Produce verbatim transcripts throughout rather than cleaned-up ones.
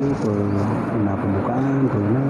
Peu-, na pembukaan, peu na.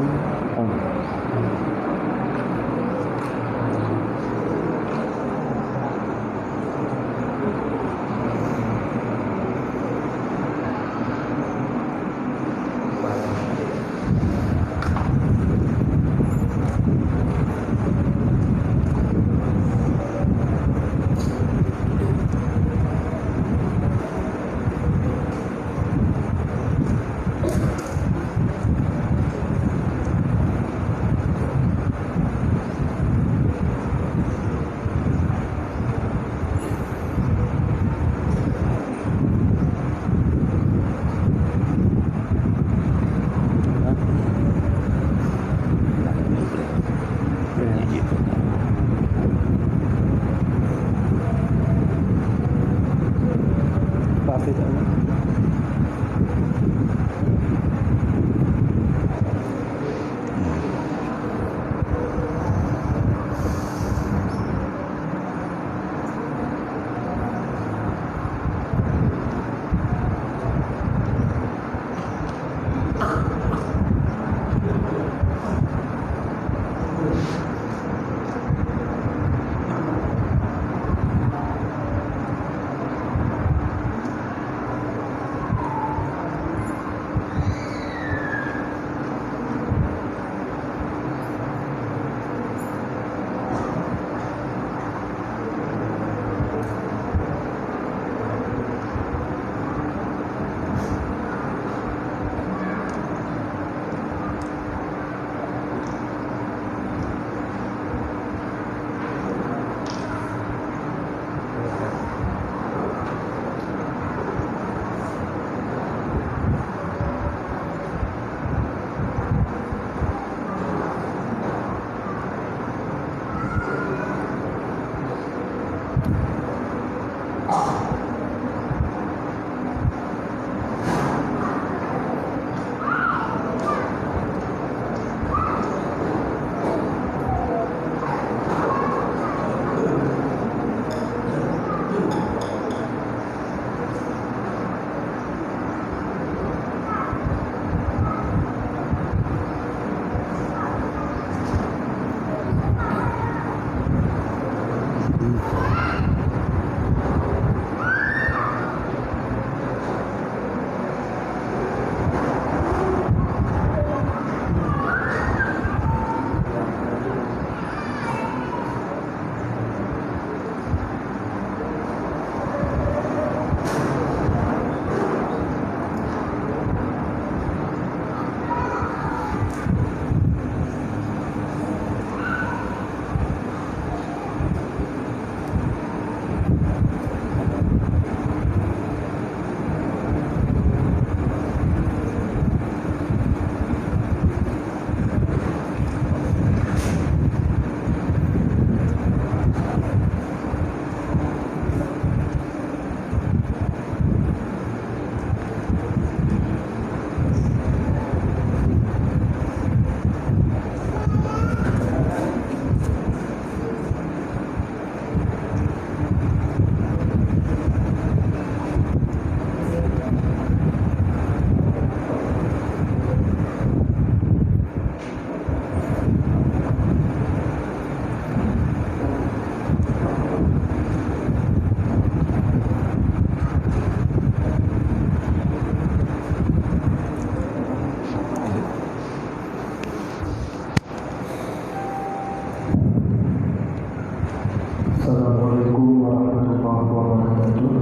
Assalamualaikum warahmatullahi wabarakatuh.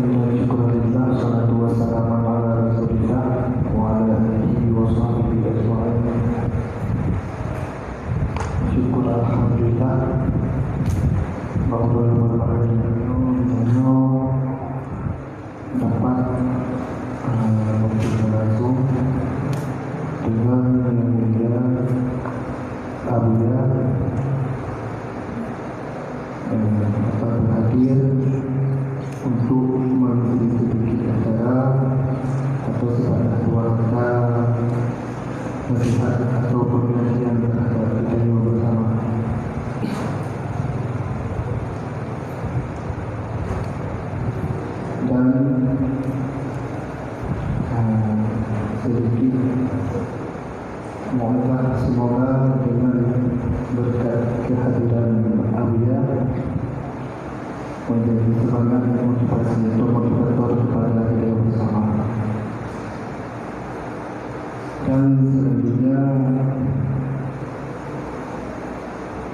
Alhamdulillah, wassalatu wassalamu ala Rasulillah wa ala alihi wa sahbihi ajma'in. Syukur alhamdulillah, bahwa pada hari ini dapat, eh, bertemu langsung dengan Yang Mulia Abuya, eh, dapat berhadir untuk mengisi sedikit acara atau sebatas dua kata nasihat atau pengajian terhadap kita bersama. Dan Semoga, semoga dengan berkat kehadiran Abuya menjadi semangat dan motivasi atau motivator kepada beliau bersama. Dan selanjutnya,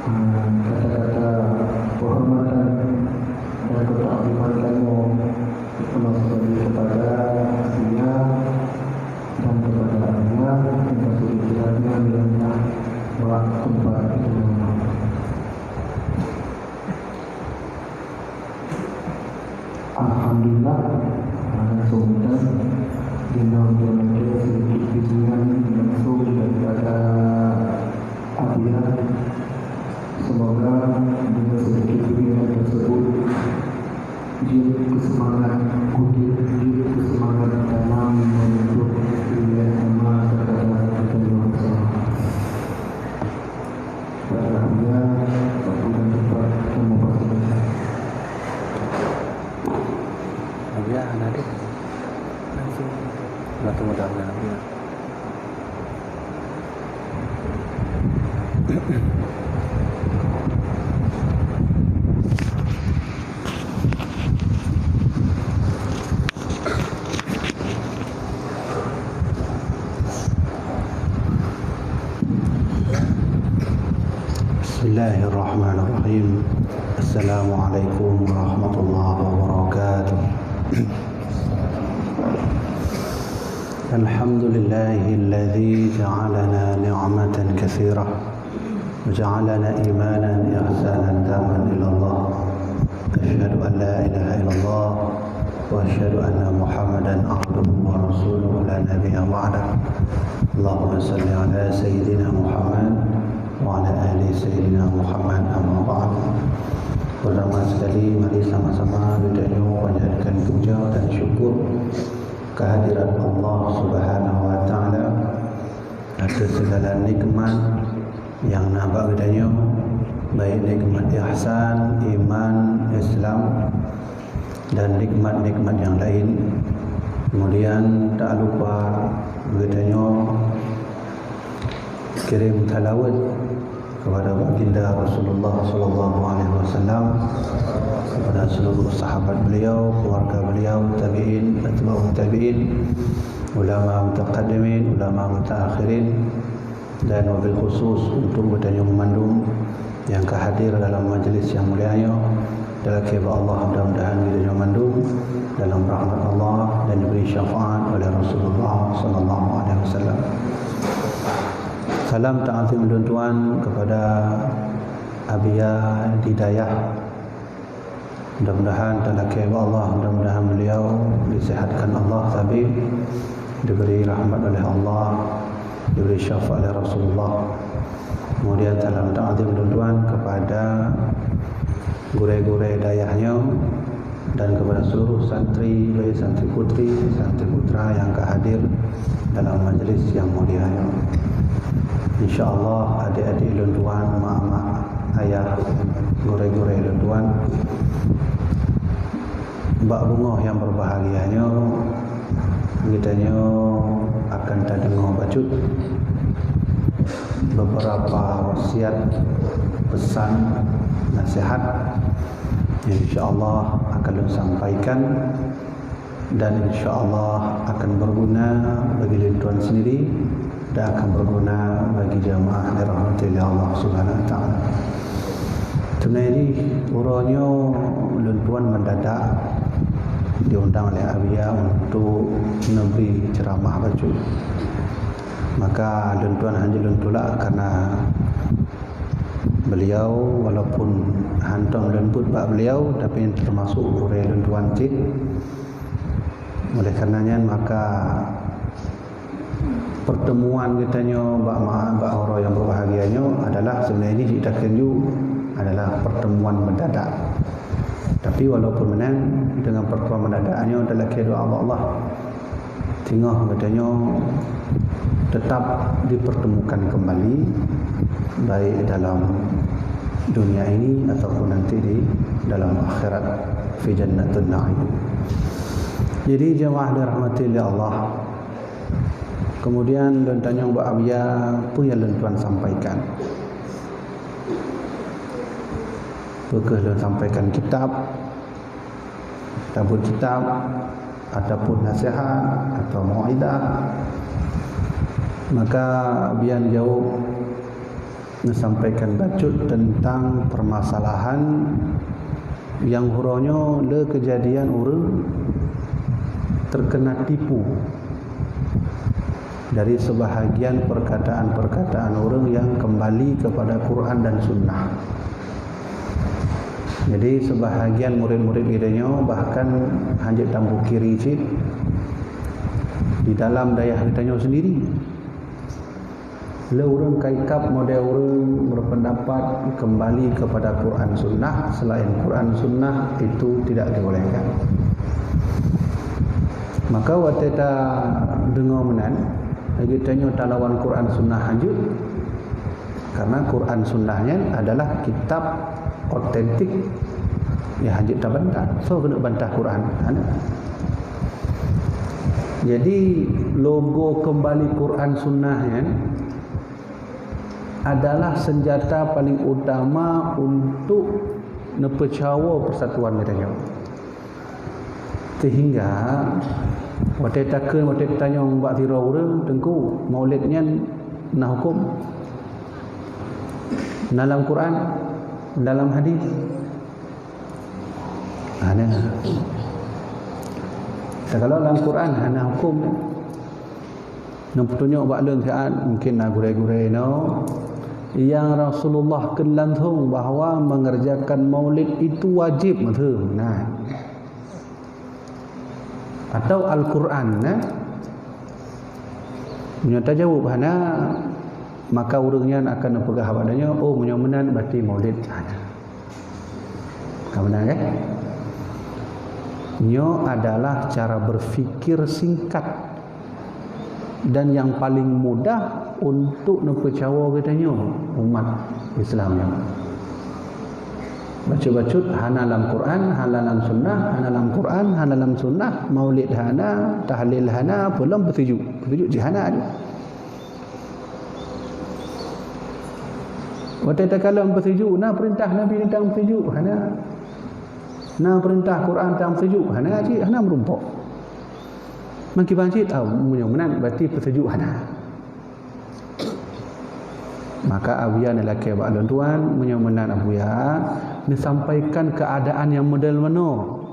ah, kata-kata penghormatan dan ketakziman kamoe kepada Abuya dan kepada Abuya, dan kepada Abuya yang telah bak tempat itu. Alhamdulillah, langsung kita dengar sedikit bimbingan langsung daripada Abuya. Semoga dengan sedikit bimbingan tersebut, jeuet keu seumangat, jeuet keu seumangat dalam menuntut ilmu agama kepada kita yang sama. Pada Abuya, waktu dan tempat kamoe persilakan. Abuya, hana deh. Langsung. Langsung udah, Abuya. بسم الله الرحمن الرحيم. السلام عليكم ورحمة الله وبركاته. الحمد لله الذي جعلنا نعمة كثيرة وجعلنا إيمانا إحسانا تاما إلى الله. أشهد أن لا إله إلا الله وأشهد أن محمدا عبده ورسوله لا نبي بعده. اللهم صل على سيدنا محمد وعلى آل سيدنا محمد. أما بعد. Pertama sekali, mari sama-sama geutanyoe panjatkan puja dan syukur kehadirat Allah Subhanahu wa Taala atas segala nikmat nyang na bak geutanyoe, baik nikmat ihsan, iman, Islam, dan nikmat-nikmat nyang laén. Kemudian tak lupa geutanyoe kirim salawat kepada Baginda Rasulullah sallallahu alaihi wasallam, kepada seluruh sahabat beliau, keluarga beliau, tabi'in, atba'ut tabi'in, ulama mutaqaddimin, ulama mutaakhirin, dan wabil khusus untuk geutanyoe mandum nyang ka hadir dalam majlis nyang mulia nyoe. Talakée bak Allah, mudah-mudahan geutanyoe mandum dalam rahmat Allah dan diberi syafaat oleh Rasulullah sallallahu alaihi wasallam. Salam takzim ulôn tuan kepada Abuya di dayah. Mudah-mudahan talakée bak Allah, mudah-mudahan beliau disehatkan Allah, tabi diberi rahmat oleh Allah, diberi syafaat oleh Rasulullah. Kemudian salam takzim ulôn tuan kepada gurée-gurée dayah nyoe dan kepada seluruh santri, baik santri putri, santri putra nyang ka hadir dalam majlis nyang mulia nyoe. Insya Allah, adik-adik ulôn tuan, mak-mak, ayah, gurée-gurée ulôn tuan, bak beungoh nyang berbahagia nyoe, geutanyoe akan tadeungoe bacut beberapa wasiat, pesan, nasihat yang insya Allah akan lôn sampaikan dan insya Allah akan berguna bagi lôn tuan sendiri dan akan berguna bagi jamaah dirahmati oleh Allah Subhanahu wa Taala. Teunai jih uroe nyoe lôn tuan mendadak diundang oleh Abuya untuk neubri ceramah bacut. Maka lôn tuan hana lôn tulak karena beliau walaupun hántom lôn buet bak beliau, tapi termasuk gurée lôn tuan cit. Oleh karena nyan maka pertemuan geutanyoe bak ma-, bak uroe nyang berbahagia nyoe adalah sebenarnya jih takheun ju adalah pertemuan mendadak. Tapi walaupun meunan, dengan pertemuan mendadak nyoe talakée doa bak Allah. Singoh geutanyoe tetap dipertemukan kembali, baik dalam dunia ini ataupun nanti di dalam akhirat, fi jannatun na'im. Jadi, jamaah dirahmati oleh Allah, Kemudian lôn tanyong bak Abuya, peue nyang lôn tuan sampaikan? Peu kheueh lôn sampaikan kitab, tabeuet kitab, ataupun nasihat, atau mau'izah? Maka Abuya neujaweueb, neusampaikan bacut teuntang peumasalahan nyang uroe nyoe le keujadian ureuëng teukena tipu dari seubahagian peurkataan-peurkataan ureuëng nyang keumbali keupada Quran dan Sunnah. Jadi, seubahagian murit-murit geutanyoe bahkan hanjeuet tamupungkiri cit di dalam dayah geutanyoe seundiri. Le ureuëng ka ikab model ureuëng berpendapat kembali kepada Quran Sunnah, selain Quran Sunnah itu tidak dibolehkan. Maka watée tadeungoe meunan, lagée tanyoe talawan Quran Sunnah hanjeuet, karena Quran Sunnah nyan adalah kitab otentik nyang hanjeuet tabantah. Soe keuneuk bantah Quran? Hana. Jadi, logo kembali Quran Sunnah nyan adalah senjata paling utama untuk neupeucawo persatuan geutanyoe. Sehingga watée takheun, watée tanyong bak sidroe ureuëng, "Teungku, maulid nyan na huköm? Na lam Quran? Na lam hadis?" Hana. Takalon lam Quran hana huköm. Nyang peutunyok bak lôn siat, mungkin na gurée-gurée inoe, nyang Rasulullah kheun langsong bahwa mengerjakan maulid itu wajib, meuteun. Nah. Atau Al-Quran, nah. Meunyoe tajaweueb hana, maka ureuëng nyan akan neupeugah bak tanyoe, "Oh, meunyoe meunan, berarti maulid hana." Ka meunan, kan? Nyoe adalah cara berpikir singkat dan yang paling mudah untuk neupeucawo geutanyoe umat Islam nyoe. Bacut-bacut hana lam Quran, hana lam sunnah, hana lam Quran, hana lam sunnah, maulid hana, tahlil hana, peulom peutuju. Peutuju jih hana aju. Watée takalon peutuju, na peurintah Nabi teuntang peutuju? Hana. Na peurintah Quran teuntang peutuju? Hana cit, hana meurumpok. Meukiban cit, ah, meunyoe meunan, berarti peutuju hana. Maka Abuya neulakée bak lôn tuan, meunyoe meunan Abuya, neusampaikan keuadaan nyang model meunoe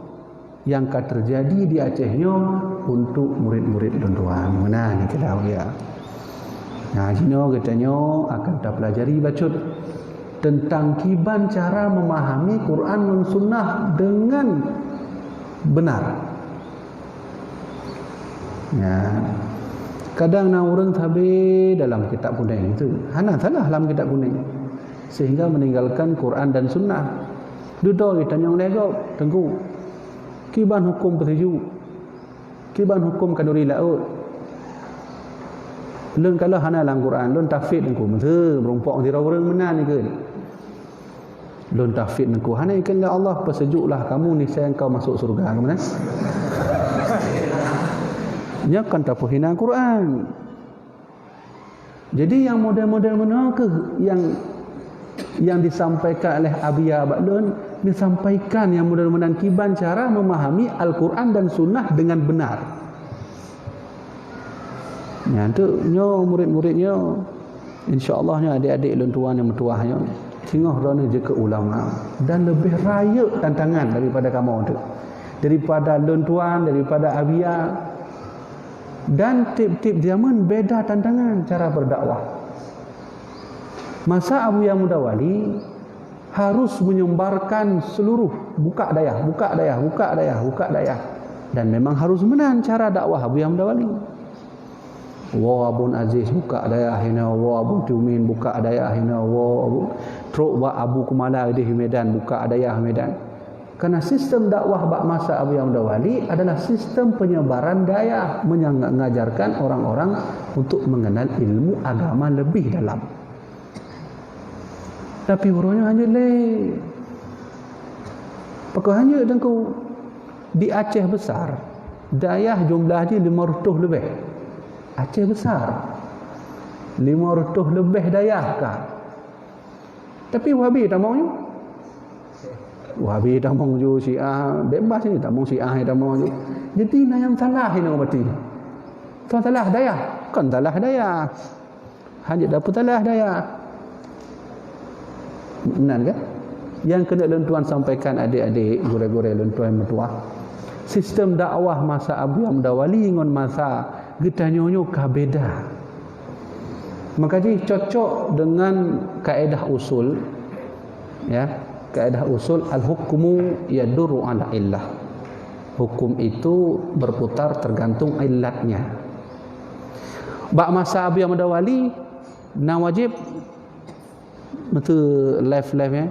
nyang ka teujadi di Aceh nyoe untuk murit-murit lôn tuan. Meunan keudroe ya. Nah, jinoe geutanyoe akan tapeulajari bacut teuntang kiban cara meumahami Quran ngon Sunnah deungon beunar. Ya. Kadang na ureuëng sabe dalam kitab kunéng tu. Hana salah lam kitab kunéng. Sehingga meninggalkan Quran dan Sunnah. Dudoe tanyong lé gob, Teungku. Kiban huköm peutuju? Kiban huköm khanuri laôt? Lôn kalon hana lam Quran, lôn tahfidz Teungku. Meuteun, meurumpok sidroe ureuëng meunan ikheun. Lôn tahfidz Teungku, hana ikheun lé Allah, "Peusejuklah kamu, niscaya engkau masuk surga." Ka meunan? Nyoe kan tapeuhina Quran. Jadi, nyang model-model meunoe kheueh nyang, nyang disampaikan oleh Abuya bak lôn, disampaikan nyang model meunan kiban cara memahami Al-Quran dan Sunnah dengan benar. Nyan tu nyoe murit-murit nyoe, insya Allah nyoe adik-adik lôn tuan nyang meutuwah nyoe, singoh droeneuh jeuet keu ulama dan leubeh rayeuk tantangan daripada kamoe tu, daripada lôn tuan, daripada Abuya. Dan tieb-tieb jameun beda tantangan cara berdakwah. Masa Abuya Muda Wali harus menyebarkan seluruh, buka dayah, buka dayah, buka dayah, buka dayah. Dan memang harus meunan cara dakwah Abuya Muda Wali. Woe Abon Aziz buka dayah hinoe, woe Abon Tumin buka dayah hinoe, woe Abu, trok bak Abu Kumala di Medan buka dayah Medan. Karena sistem dakwah bak masa Abuya Muda Wali adalah sistem penyebaran dayah, mengajarkan orang-orang untuk mengenal ilmu agama lebih dalam. Tapi uroe nyoe hanjeuet lé. Pakon hanjeuet Teungku? Di Aceh Besar, dayah jumlah jih lima reutôh leubeh. Aceh besar. Lima ratus lebih dayah ka. Tapi Wahabi tamong ju. Wahabi tamong ju, Syiah, bebas ni tamong, Syiah ni tamong ju. Jadi na nyang salah inoe berarti. Kon salah dayah, kon salah dayah. Hanya dapur salah dayah. Meunan kan? Nyang keuneuk lôn tuan sampaikan adik-adik, gurée-gurée lôn tuan meutuah. Sistem dakwah masa Abu Hamzah Wali ngon masa geutanyoe nyoe ka beda. Maka jih cocok dengan kaedah usul, ya, kaedah usul al-hukmu yaduru ala illah. Hukum itu berputar tergantung ilatnya. Bak masa Abu Hamzah Wali, na wajib meutu live-live ya.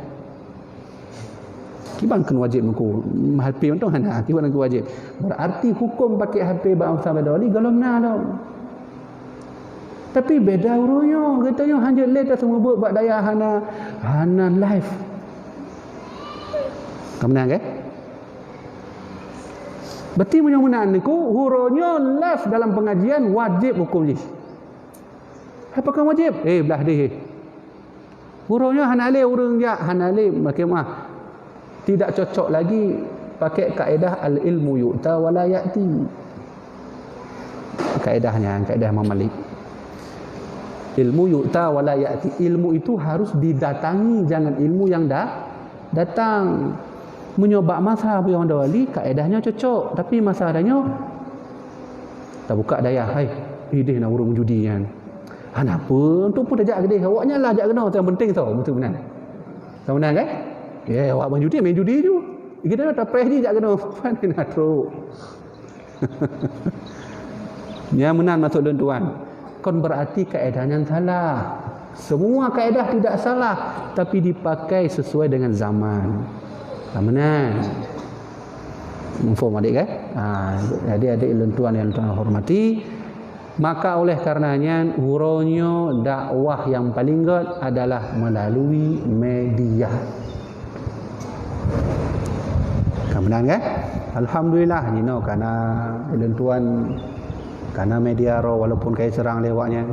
Kiban keu wajib meuku, H P mantong hana, kiban keu wajib. Berarti hukum pakai H P bak masa Abu Hamzah Wali golom na lom. Tapi beda uroe nyoe, geutanyoe hanjeuet lé taseumeubeuet bak dayah hana, hana live. Ka meunan, kan? Berarti meunyoe meunan niku, uroe nyoe live dalam pengajian wajib hukum jih. Apakah wajib? Eh, blah deh. Uroe nyoe hana lé ureuëng jak, hana lé makai mah. Tidak cocok lagi pakai kaedah al-ilmu yu'ta wa la ya'ti. Kaedahnya, kaedah Imam Malik. Ilmu yu'ta wa la ya'ti. Ilmu itu harus didatangi, jangan ilmu yang dah datang. Meunyoe bak masa Abu Hamzah Wali, kaedahnya cocok. Tapi masa tanyoe, tabuka dayah, hai, ideh na ureuëng meujudi nyan. Hana peue, untuk peue tajak keudeh, awaknyan lah jak keunoe, yang penting tau, beutôi meunan. Tau meunan kan? Ya, awak main judi, main judi ju. Kita tak payah ji jak keunoe, pan na trok. Nyan meunan maksud lôn tuan. Kon berarti kaedah nyan salah. Semua kaedah tidak salah, tapi dipakai sesuai dengan zaman. Ka meunan. Muphom adik kan? Ha, jadi adik lôn tuan yang tuan hormati, maka oleh karenanya uroe nyoe dakwah yang paling gét adalah melalui media. Ka meunan kan? Alhamdulillah, jinoe kana lôn tuan kana media roh walaupun kai serang lewatnya.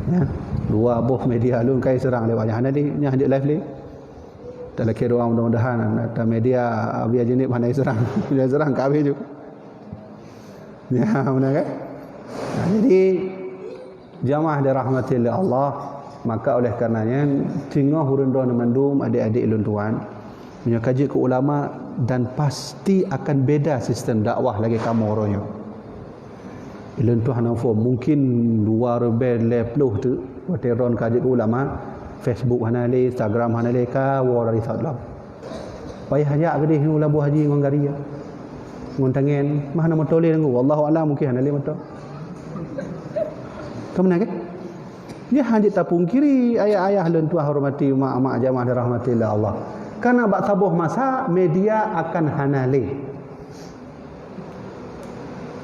Ya, dua boh media lôn kai serang lewatnya. Hana di, nya di live lé. Talakée doa mudah-mudahan ata media Abi Ajenib hana serang. Hana serang ka habéh ju. Ya, beuna kan? Nah, jadi jamaah dirahmati oleh Allah, maka oleh karenanya singoh ureuëng droeneuh mandum adik-adik lôn tuan, meunyoe ka jeuet keu ulama dan pasti akan beda sistem dakwah lagée kamoe uroe nyoe. Ilôn tuah hana phôn, mungkin dua ribèe lhèe ploh teuk watèe droen ka jeuet keu ulama, Facebook hana lé, Instagram hana lé, ka woe dari Saudi lom. Payah jak keudeh u Labuhan Haji ngon gari, ngon tangen, mah hana moto lé nunggu. Wallahu a'lam, mungkin hana lé moto. Ka meunan kan? Nyan hana jeuet tapungkiri ayah-ayah lôn tuah hormati, mak-mak jamaah dirahmati lé Allah. Karena bak saboh masa media akan hana lé.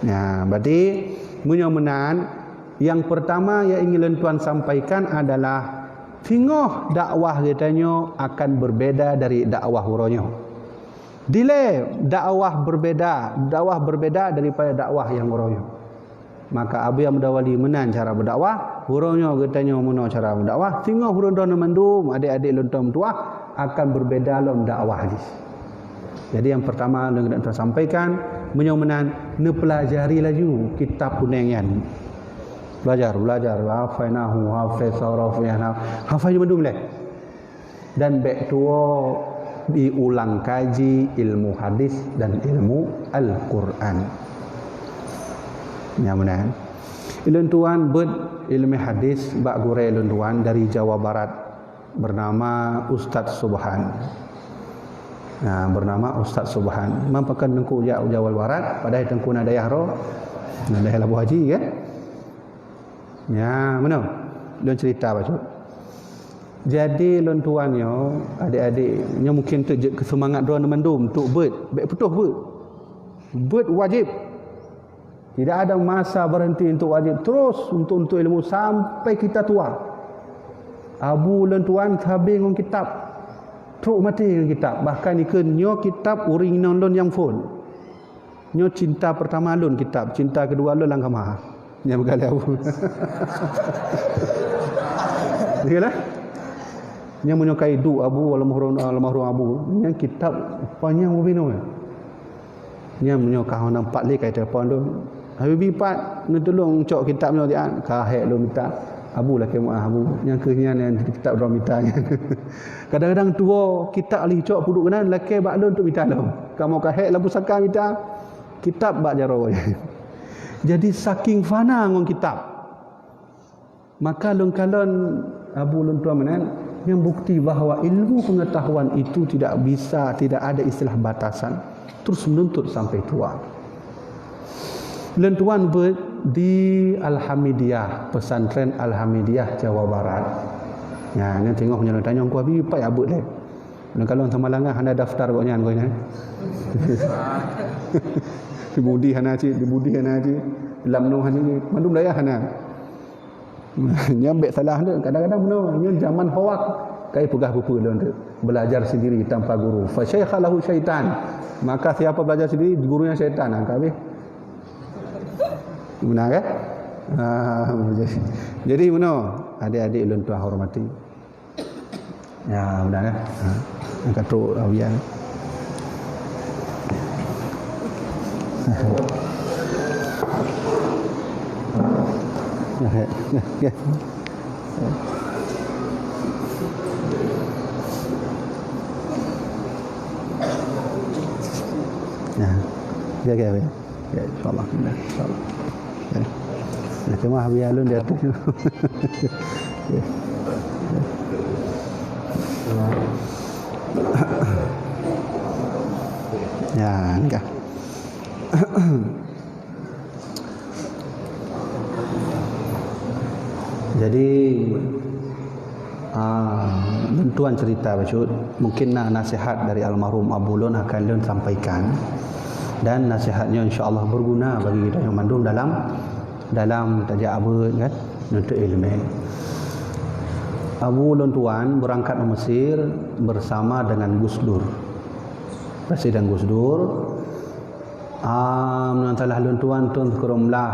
Nah, berarti meunyoe meunan, yang pertama yang ingin lôn tuan sampaikan adalah singoh dakwah geutanyoe akan berbeda dari dakwah uroe nyoe. Dilée dakwah berbeda, dakwah berbeda daripada dakwah nyang uroe nyoe. Maka Abu Hamzah Wali meunan cara berdakwah, uroe nyoe geutanyoe meunoe cara berdakwah, singoh ureuëng droeneuh mandum adik-adik lôn tuan meutuah akan berbeda lom dakwah jih. Jadi yang pertama lôn nak sampaikan, meunyoe meunan neupeulajari laju kitab kuneng nyan. Belajar, belajar, hafainahu, hafiz saraf, ya, hafai mandum leh. Dan bék tuwoe diulang kaji ilmu hadis dan ilmu Al-Quran. Nyan meunan. Lôn tuan beuet ilmu hadis bak gurée lôn tuan dari Jawa Barat bernama Ustaz Subhan. Nah, bernama Ustaz Subhan. Memang pakon teungku jak Jawa Barat, padahai teungku na dayah roh, na dayah Labuhan Haji kan? Nyan meunoe. Lôn cerita bacut. Jadi lôn tuan nyoe, adik-adik, nyoe mungkin teuk jeuet keu seumangat droeneuh mandum untuk beuet, bék putôh beuet. Beuet wajib. Tidak ada masa berhenti untuk wajib, terus untuk, untuk ilmu sampai kita tua. Abu lôn tuan sabe ngon kitab. Trok maté ngon kitab. Bahkan ikheun nyoe kitab ureuëng inong lôn nyang phon. Nyoe cinta pertama lôn kitab, cinta kedua lôn lam kama. Nyang meugalak Abu. Iyalah. Nyang meunyoe ka iduek Abu, almarhum, almarhum Abu, nyang kitab panyang bubinoe. Nyang meunyoe ka hana pat lé ka itelepon tu. Habibi pat, neutulông cok kitab nyoe siat, ka hék lôn mita. Abu lakée meuah Abu. Nyang keuh nyan nyang kitab droe mita nyan. Kadang-kadang tuwoe kitab lé cok peuduek keunan lakée bak lôn tu mita lom. Kamoe ka hék lam pusaka mita kitab bak jaroe. Jadi saking fana ngon kitab. Maka lôn kalon Abu lôn tuan meunan, nyang bukti bahwa ilmu pengetahuan itu tidak bisa, tidak ada istilah batasan. Terus menuntut sampai tua. Lôn tuan beuet di Alhamidiyah, pesantren Alhamidiyah Jawa Barat. Nah, nyan teungoh meunyoe tanyong ku Abi, pat ya beuet lé. Lôn kalon Samalanga hana daftar gobnyan, gobnyan. Di Budi hana cit, di Budi hana cit, lam noh hana cit, mandum dayah hana. Nyan bék salah tu, kadang-kadang bunoe, nyan zaman hoak, kai peugah peue-peue lôn tu. Belajar sendiri tanpa guru. Fa syaikha lahu syaitan. Maka siapa belajar sendiri, gurunya syaitan, ha, ka habéh. Beuna kan? Ha, jadi, jadi bunoe, adik-adik lôn tuan hormati. Ya, mudah ya. Ha. Angkat tu, Awiya. Ya, ya, ya, ya. Ya. Ya, ya, ya. Ya, insyaallah. Ya, insyaallah. Ya. Ya, cuma Awiya lôn di atas. Ya. Ya, ni kah. Jadi, ah, lôn tuan cerita bacut, mungkin na nasihat dari almarhum Abu lôn akan lôn sampaikan. Dan nasihat nyoe insya Allah berguna bagi kita nyang mandum dalam, dalam tajak abeuet kan, nuntut ilmu. Abu lôn tuan berangkat ke Mesir bersama dengan Gus Dur. Presiden Gus Dur, ah, meunyoe salah lôn tuan, thôn sikureueng blah,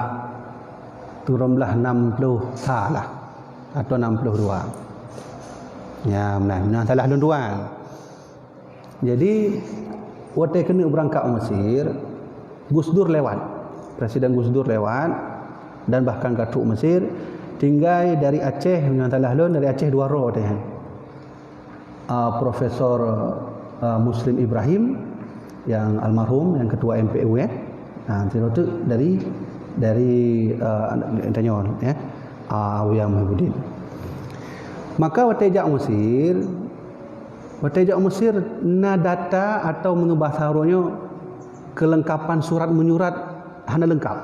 sikureueng blah nam ploh sa lah, atau nam ploh dua. Ya, meunan, meunyoe salah lôn tuan. Jadi, watée keuneuk beurangkat u Mesir, Gus Dur lewat. Presiden Gus Dur lewat dan bahkan ka trok Mesir, tinggai dari Aceh, meunyoe salah lôn, dari Aceh dua droe watée nyan. Ah, Profesor, ah, Muslim Ibrahim yang almarhum, yang ketua M P U, ya. Ah, sidroe teuk dari, dari, ah, tanyoe, ya. Ah, Abuya Muhibbuddin. Maka watée jak Mesir, watée jak Mesir na data atau meunubasa uroe nyoe keulengkapan surat menyurat hana leungkap.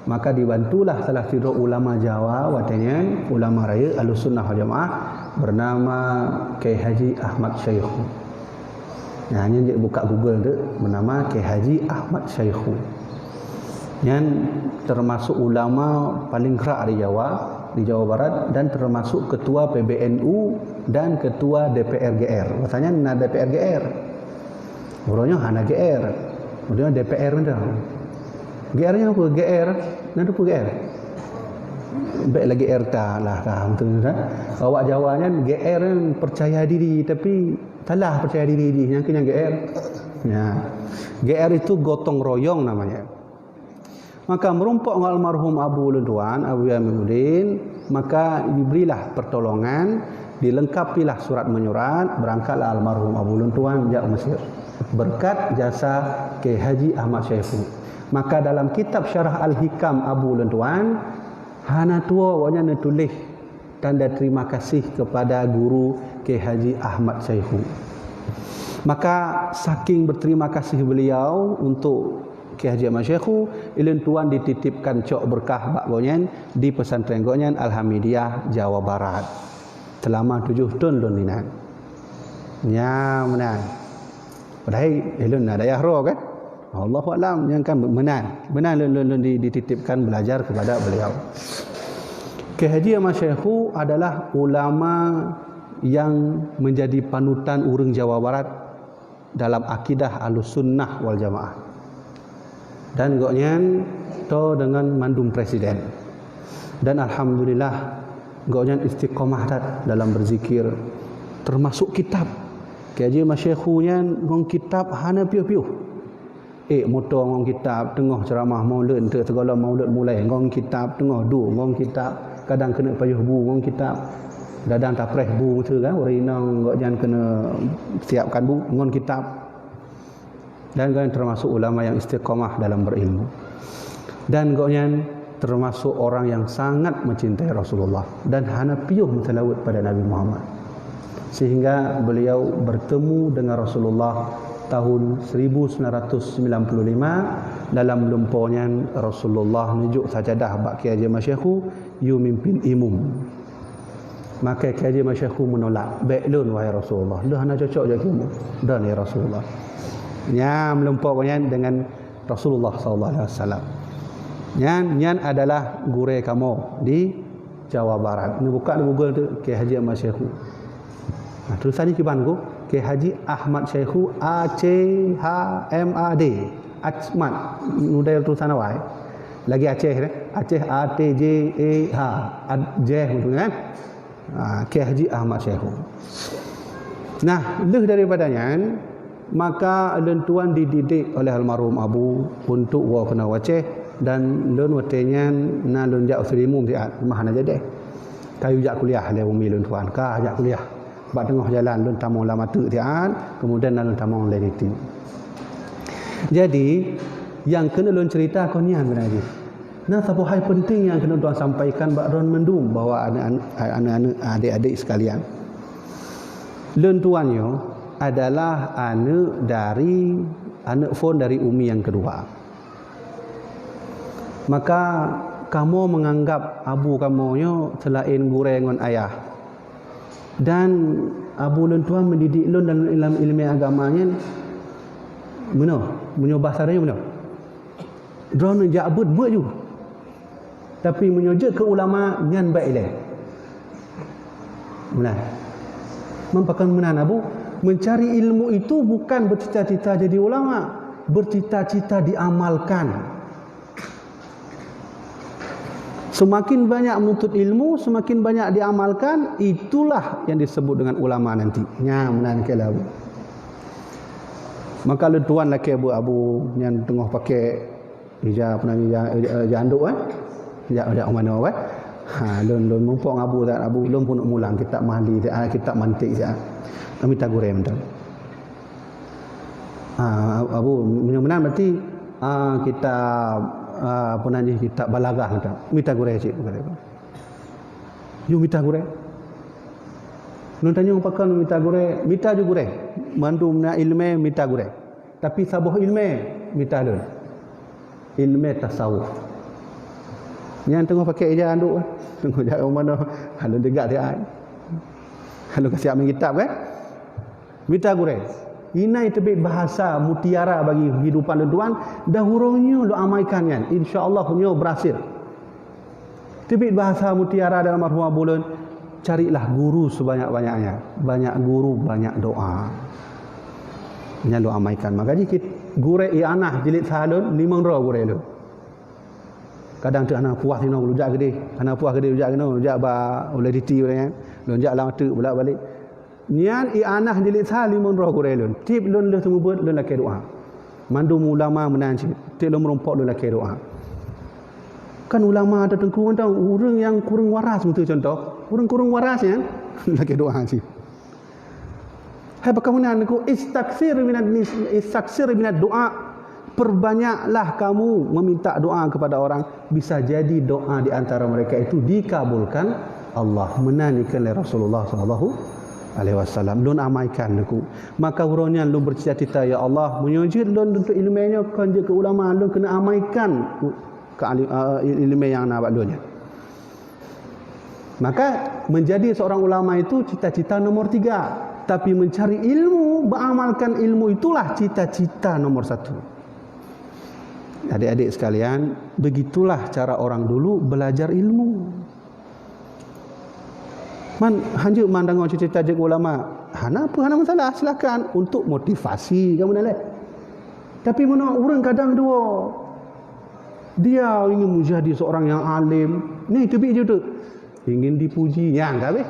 Maka dibantulah salah sidroe ulama Jawa watée nyan, ulama rayeuk Ahlussunnah wal Jamaah, bernama Kiai Haji Ahmad Syaikhu. Nah, nyan jeuet buka Google tu, bernama Kiai Haji Ahmad Syaikhu. Nyan termasuk ulama paling krak di Jawa, di Jawa Barat, dan termasuk ketua P B N U dan ketua D P R G R. Bahasanya na D P R G R. Uroe nyoe hana G R. Uroe nyoe D P R mantong. G R nyan apa? G R. Nyan apa G R? Bék lagée R T lah, ka, beutôi kan? Awak Jawa nyan G R nyan percaya diri, tapi salah percaya diri jih. Nyan keuh nyan G R. Ya. G R itu gotong royong namanya. Maka meurumpok ngon almarhum Abu lôn tuan, Abu Yahya Muhibbuddin, maka diberilah pertolongan, dilengkapilah surat menyurat, berangkatlah almarhum Abu lôn tuan jak Mesir. Berkat jasa Kiai Haji Ahmad Syaikhu. Maka dalam kitab Syarah Al-Hikam Abu lôn tuan, hana tuwoe awaknyan neutuléh tanda terima kasih kepada guru Kiai Haji Ahmad Syaikhu. Maka saking berterima kasih beliau untuk Kiai Haji Ahmad Syaikhu, ulôn tuan dititipkan cok beurkah bak gobnyan di pesantren gobnyan Alhamidiyah Jawa Barat. Selama tujoh thon lôn inan. Nya meunan. Padahai ulôn na dayah droe kan? Allahu a'lam, nyang kan meunan. Meunan lôn, lôn, lôn di-, dititipkan belajar kepada beliau. Kiai Haji Ahmad Syaikhu adalah ulama yang menjadi panutan ureuëng Jawa Barat dalam akidah Ahlussunnah wal Jamaah. Dan gobnyan toe deungon mandum presiden. Dan alhamdulillah, gobnyan istiqomah that dalam berzikir, termasuk kitab. Kiai Haji Ahmad Syehu nyan ngon kitab hana piôh-piôh. Ék moto ngon kitab, teungoh ceuramah maulud, teuk sigohlom maulud mulai ngon kitab, teungoh duek ngon kitab, kadang keuneuk payoh bu ngon kitab. Kadang tapreh bu meusu kan, ureueng inong gobnyan keuneuk siapkan bu ngon kitab. Dan gobnyan termasuk ulama yang istiqomah dalam berilmu. Dan gobnyan termasuk orang yang sangat mencintai Rasulullah dan hana piôh meuseulaweuet pada Nabi Muhammad. Sehingga beliau bertemu dengan Rasulullah tahun seribu sembilan ratus sembilan puluh lima. Dalam lumpo nyan Rasulullah neujok sajadah bak Kiai Haji Ahmad Syehu, "Yue mimpin imum." Maka Kiai Haji Ahmad Syehu menolak, "Bék lôn, wahai Rasulullah, lôn hana cocok jak imum." "Don, ya Rasulullah." Nyan lumpo nyan dengan Rasulullah sallallahu alaihi wasallam. Nyan, nyan adalah gurée kamoe di Jawa Barat. Neubuka di Google tu, Kiai Haji Ahmad Syehu. Nah, tulisan nyoe kiban ku, Kiai Haji Ahmad Syehu, A C H M A D. Ahmad, model tulisan awai. Lagi Aceh deh. Aceh A T J E H. Ad-, Jeh betul kan? Ha, Kiai Haji Ahmad Syehu. Nah, lheueh daripada nyan, maka lôn tuan dididik oleh almarhum Abu untuk woe keunoe u Aceh, dan lôn watée nyan na lôn jak u Seurimum siat, mah hana jadi. Ka yue jak kuliah lé umi lôn tuan, ka jak kuliah. Bak teungoh jalan lôn tamong lam ateuk siat, kemudian na lôn tamong lé Diti. Jadi, nyang keuneuk lôn cerita kon nyan beuna jih. Na saboh hai penting nyang keuneuk tuan sampaikan bak droen mandum, bahwa aneuk-aneuk, aneuk-aneuk, adik-adik sekalian. Lôn tuan nyoe adalah aneuk dari, aneuk phon dari umi nyang kedua. Maka kamoe menganggap abu kamoe nyoe selain gurée ngon ayah. Dan abu lôn tuan mendidik lôn dalam ilmu, ilmu agama nyan meunoe, meunyoe bahasa Melayu meunoe. Droeneuh jak beuet, beuet ju. Tapi meunyoe jeuet keu ulama, nyan bék ilée. Meunan. Meupakan meunan, Abu, mencari ilmu itu bukan bercita-cita jadi ulama, bercita-cita diamalkan. Semakin banyak menuntut ilmu, semakin banyak diamalkan, itulah yang disebut dengan ulama nanti. Nyan meunan keu lôn. Maka lôn tuan lakée beuet abu nyan teungoh pakai ija, apa nama, ija, ija, ija anduk, eh? Ija, ija manoe, eh? Ha, lôn, lôn mumpok ngon abu, abu lôn pun mulang kitab Mahli, ah, kitab mantik, ah. Mita gurée mantong. Ha, abu, meunyoe meunan berarti, ah, kitab, ah, apa nama, kitab Balaghah mantong. Mita gurée cit, gurée. Yue mita gurée. Lôn tanyong pakon mita gurée, mita ju gurée. Mandum na ileumé mita gurée. Tapi saboh ileumé mita lôn. Ileumé tasawuf. Nyan teungoh pakai ija anduk, teungoh jak u manoe, lôn deungoe dia. Lôn ka siap meukitab kan? Mita gurée. Inan teubiet bahasa mutiara bagi kehidupan lôn tuan, dan uroe nyoe lôn amaikan nyan. Insya Allah nyoe berhasil. Teubiet bahasa mutiara dalam almarhum abu lôn, carilah guru sebanyak-banyaknya. Banyak guru, banyak doa. Nyan lôn amaikan. Maka jih kit-, gurée ianah jilid sa lôn, limong droe gurée lôn. Kadang teuk hana puas inoe, lôn jak keudeh. Hana puas keudeh, lôn jak keunoe, lôn jak bak ulée Diti ulée nyan. Lôn jak lam ateuk, bolak-balik. Nyan ianah jilid sa limong droe gurée lôn. Tieb lôn lheueh seumeubeuet lôn lakée doa. Mandum ulama meunan cit. Tieb lôn meurumpok lôn lakée doa. Kan ulama atau teungku mantong, ureuëng nyang kureueng waras beutôi contoh. Ureuëng kureueng waras nyan lakée doa cit. Hai pakon meunan ku, istaksir minad nis-, istaksir minad doa. Perbanyaklah kamu meminta doa kepada orang, bisa jadi doa di antara mereka itu dikabulkan Allah. Meunan ikheun lé Rasulullah sallallahu alaihi wasallam. Lôn amaikan ku. Maka uroe nyan lôn bercita-cita, "Ya Allah, meunyoe jeuet lôn tuntut ileumé nyoe kon jeuet keu ulama, lôn keuneuk amaikan ke alim, eh, ileumé nyang na bak lôn nyan." Maka, menjadi seorang ulama itu cita-cita nomor tiga. Tapi mencari ilmu, mengamalkan ilmu itulah cita-cita nomor satu. Adik-adik sekalian, begitulah cara orang dulu belajar ilmu. Man, hanjeuet mandangoe cita-cita jeuet ulama. Hana apa, hana masalah, silakan. Untuk motivasi, kamu nalai. Tapi meunyoe ureuëng kadang dua, Dia ingin menjadi seorang yang alim. Ni teubiet jeuet. Ingin dipuji, nyang ka habéh.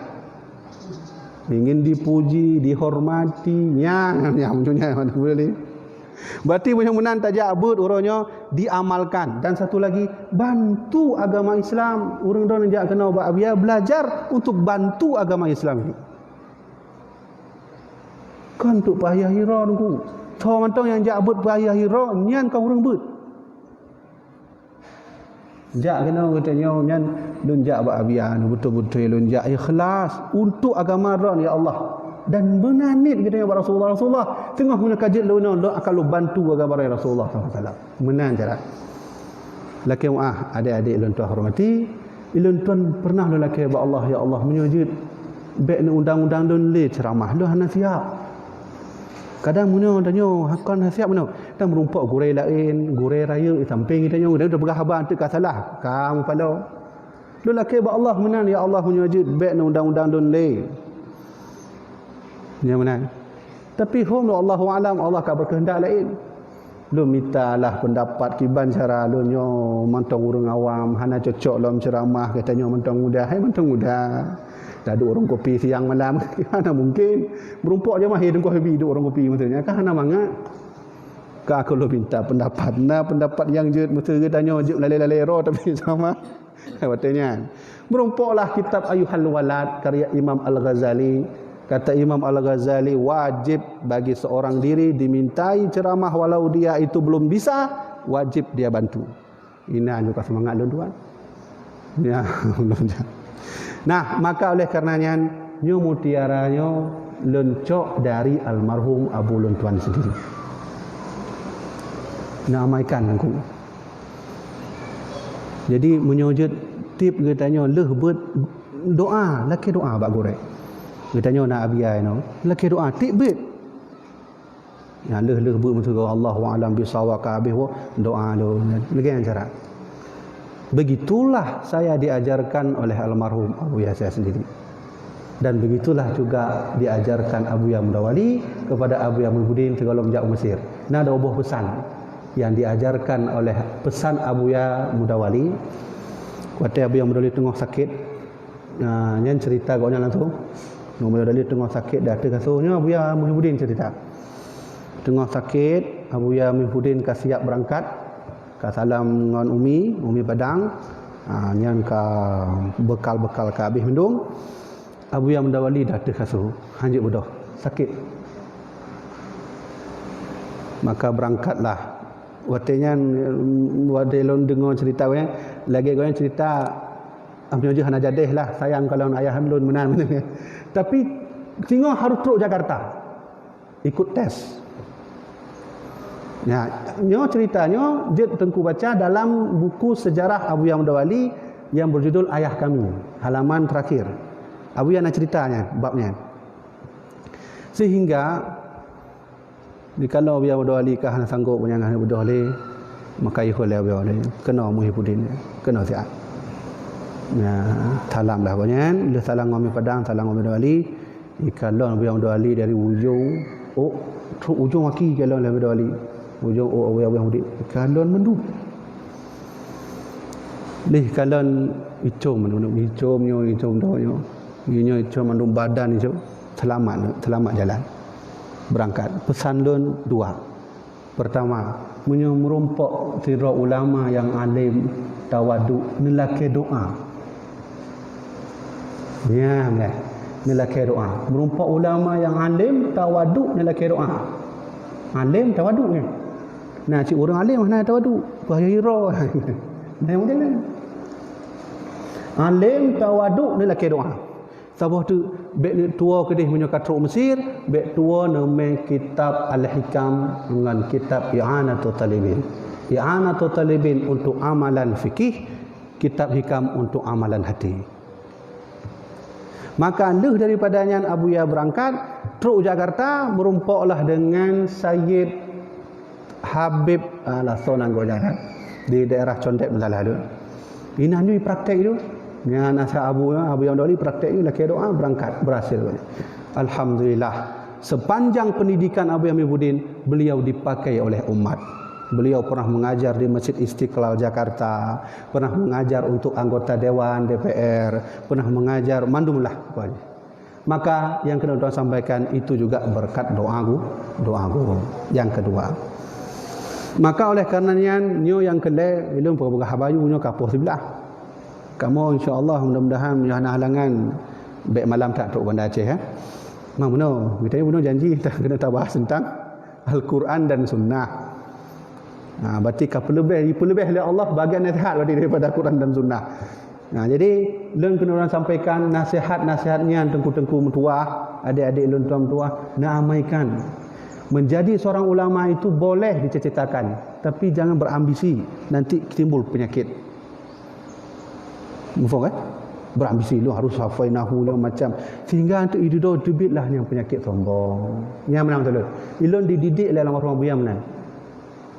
Ingin dipuji, dihormati, nyang, nyang, nyang, nyang, nyang, boleh. Berarti meunyoe meunan tajak beuet uroe nyoe diamalkan. Dan satu lagi, bantu agama Islam. Ureuëng droeneuh jak keunoe bak Abiya belajar untuk bantu agama Islam ini. Kon untuk payah hira nunggu. Tho mantong nyang jak beuet payah hira, nyan kon ureuëng beuet. Jak keunoe geutanyoe nyan lôn jak bak Abiya, beutôi-beutôi lôn jak ikhlas untuk agama droen, ya Allah. Dan beuna niet geutanyoe bak Rasulullah, Rasulullah, teungoh meunyoe ka jeuet lôn inoe, lôn akan lôn bantu agama droen, ya Rasulullah sallallahu alaihi wasallam. Meunan cara. Lakée meuah, adik-adik lôn tuan hormati, lôn tuan pernah lôn lakée bak Allah, ya Allah, meunyoe jeuet bék neuundang-undang lôn lé ceuramah, lôn hana siap. Kadang meunyoe tanyoe hakon hana siap meunyoe, dan meurumpok gurée laén, gurée rayeuk di sampéng tanyoe, dan peugah haba anteuk ka salah, ka mupaloe. Lôn lakée bak Allah meunan, ya Allah, meunyoe jeuet bék neuundang-undang lôn lé. Nyan meunan. Tapi hom, Allahu a'lam, Allah ka berkehendak laén. Lôn mita lah pendapat kiban cara lôn nyoe mantong ureuëng awam, hana cocok lom ceuramah, geutanyoe mantong muda, hai mantong muda. Taduek warong kopi siang malam, hana mungkin. Meurumpok jamaah, eh, teungku Habib duek warong kopi, maksudnya kan hana mangat. Ka aku lôn minta pendapat. Na pendapat nyang jeuet, mesti geutanyoe jeuet lalé-lalé ro tapi sama. Watée nyan. Meurumpoklah kitab Ayyuhal Walad karya Imam Al-Ghazali. Kata Imam Al-Ghazali, wajib bagi seorang diri dimintai ceramah walau dia itu belum bisa, wajib dia bantu. Inan juga semangat lôn tuan. Ya, belum ja-, nah, maka oleh karena nyan, nyoe mutiara nyoe lôn cok dari almarhum abu lôn tuan sendiri. Nah, amaikan aku. Jadi, meunyoe jeuet tieb geutanyoe lheueh beuet doa, lakée doa bak gurée. Geutanyoe na Abiya inoe, lakée doa tieb beuet. Ya, lheueh-lheueh beuet meuteugah, Allahu a'lam bissawab, ka habéh doa lôn. Lagée nyan cara. Begitulah saya diajarkan oleh almarhum Abuya saya sendiri. Dan begitulah juga diajarkan Abuya Mudawali kepada Abuya Muhibbuddin sigohlom jak u Mesir. Na dua boh pesan yang diajarkan oleh, pesan Abuya Mudawali. Watée Abuya Mudawali teungoh sakét, nah, nyan cerita gobnyan langsung. Abuya Mudawali teungoh sakét di ateueh kasô, nyoe Abuya Muhibbuddin cerita. Teungoh sakét, Abuya Muhibbuddin ka siap beurangkat, ka salam ngon Umi, Umi Padang. Ah, nyan ka bekal-bekal ka habéh mandum. Abuya Mudawali di ateueh kasô, hanjeuet beudôh, sakét. Maka beurangkatlah. Watée nyan, watée lôn deungoe cerita gobnyan, lagée gobnyan cerita, ah, meunyoe jih hana jadeh lah, sayang kalon ayah lôn meunan. Tapi singoh harôh trok Jakarta. Ikut tes. Ya, nyoe cerita nyoe jeuet Teungku baca dalam buku sejarah Abuya Mudawali yang berjudul Ayah Kami, halaman terakhir. Abuya na cerita nyan, bab nyan. Sehingga, dikala Abuya Mudawali ka hana sanggob, nyang hana beudôh lé, maka yue lé Abuya Mudawali, keunoe Muhibbuddin, keunoe siat. Nah, salam dah gobnyan, lheueh salam ngon Umi Padang, salam ngon Abuya Mudawali, Ikalon Abuya Mudawali dari ujong ôk, trok ujong aki ikalon lé Abuya Mudawali. Ujong ôk Abuya Mudawali ikalon mandum. Leh ikalon icom mandum, icom nyoe, icom nyoe. Nyoe icom mandum badan icom. Selamat, selamat jalan. Berangkat. Pesan lôn dua. Pertama, meunyoe meurumpok sidroe ulama nyang além, tawaduk, neulakée doa. Nyan, kan? Neulakée doa. Meurumpok ulama nyang além, tawaduk, neulakée doa. Além, tawaduk, nyan. Nah, cit ureuëng além hana tawaduk, bahaya iro. Nah, mungkin kan? Além, tawaduk, neulakée doa. Saboh teuk, bék neutuwoe keudeh meunyoe ka trok Mesir, bék tuwoe neumé kitab Al-Hikam ngon kitab I'anatul Talibin. I'anatul Talibin untuk amalan fikih, kitab Hikam untuk amalan hati. Maka lheueh daripada nyan Abuya beurangkat, trok Jakarta, meurumpoklah deungon Sayyid Habib, ah, Laso Nanggoe Jalan, di daerah Condet, Meulalah tu. Inan nyoe praktek tu. Nyan asai Abu, Abuya Mudawali praktek tu, lakée doa, beurangkat, berhasil. Alhamdulillah, sepanjang pendidikan Abuya Muhibbuddin, beliau dipakai oleh umat. Beliau pernah mengajar di Masjid Istiqlal Jakarta, pernah mengajar untuk anggota dewan D P R, pernah mengajar mandum lah pokoknya. Maka yang kena tuan sampaikan itu juga berkat doa gu-, doa guru. Yang kedua. Maka oleh karena nyan, nyoe nyang keu lhèe, ilôn peugah-peugah haba nyoe ka poh siblaih. Kamoe insya-Allah mudah-mudahan meunyoe hana halangan bèk malam that trok Banda Aceh, eh. Memang bunoe, kita bunoe janji kita kena tabahas tentang Al-Quran dan Sunnah. Nah, berarti ka peuleubeh, dipeuleubeubeh lé Allah bagian nasihat berarti daripada Quran dan Sunnah. Nah, jadi lôn keuneuk lôn sampaikan nasihat-nasihat nyan teungku-teungku meutuah, adik-adik lôn tuan meutuah, na amaikan. Menjadi seorang ulama itu boleh dicita-citakan, tapi jangan berambisi, nanti timbul penyakit. Muphom kan? Berambisi lôn harus hafai nahu lôn macam. Sehingga untuk itu teubiet lah nyang penyakit sombong. Nyang meunan beutôi. Ilôn dididik lé almarhum Abuya meunan.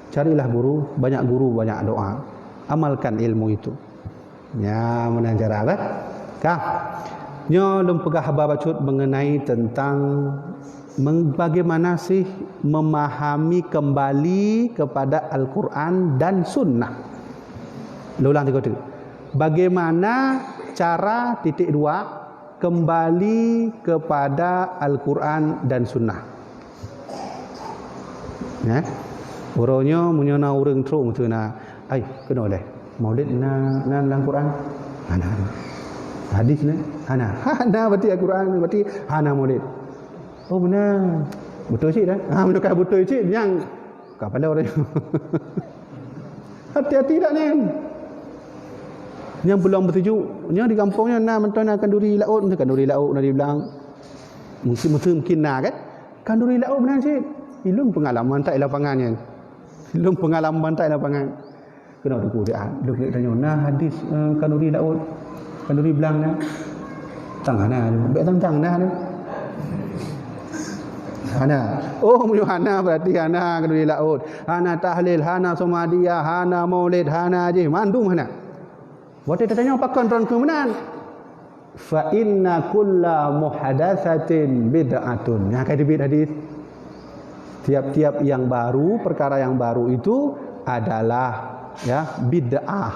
Carilah guru, banyak guru, banyak doa. Amalkan ilmu itu. Nyang meunan cara kan? Kah? Nyoe lôn peugah haba bacut mengenai tentang meng-, bagaimana sih memahami kembali kepada Al-Quran dan Sunnah. Lôn ulang tiga kali. Bagaimana cara titik dua kembali kepada Al-Quran dan Sunnah? Ya. Uroe nyoe meunyoe na ureueng trok meuteuna, "Ai, keunoe lé. Maulid na, na lam Quran?" Hana. Hadis na? Hana. Hana berarti Al-Quran, berarti hana maulid. Oh, beuna. Beutôi cit dah. Ha, meunyoe ka beutôi cit, nyang ka pandai ureueng. Hati-hati dak nyan. Nyang peuluang beuteuju, nyoe di gampông nyoe na mantong na kanduri laôt, meusti kanduri laôt na di blang. Mungkin, mungkin, mungkin na kan? Kanduri laôt meunan cit. Ilôn peungalaman that i lapangan nyan. Ilôn peungalaman that i lapangan. Keunoe teungku siat, lôn keuneuk tanyoe, na hadis, eh, kanduri laôt, kanduri blang na? Tang hana, bèk tang-tang na. Hana. Oh, meunyoe hana berarti hana kanduri laôt. Hana tahlil, hana somadiyah, hana maulid, hana jih, mandum hana. Watèe tatanyoe pakon droeneuh keu meunan? Fa inna kulla muhdatsatin bid'atun. Nyan ka teubiet hadis. Tiap-tiap yang baru, perkara yang baru itu adalah, ya, bid'ah.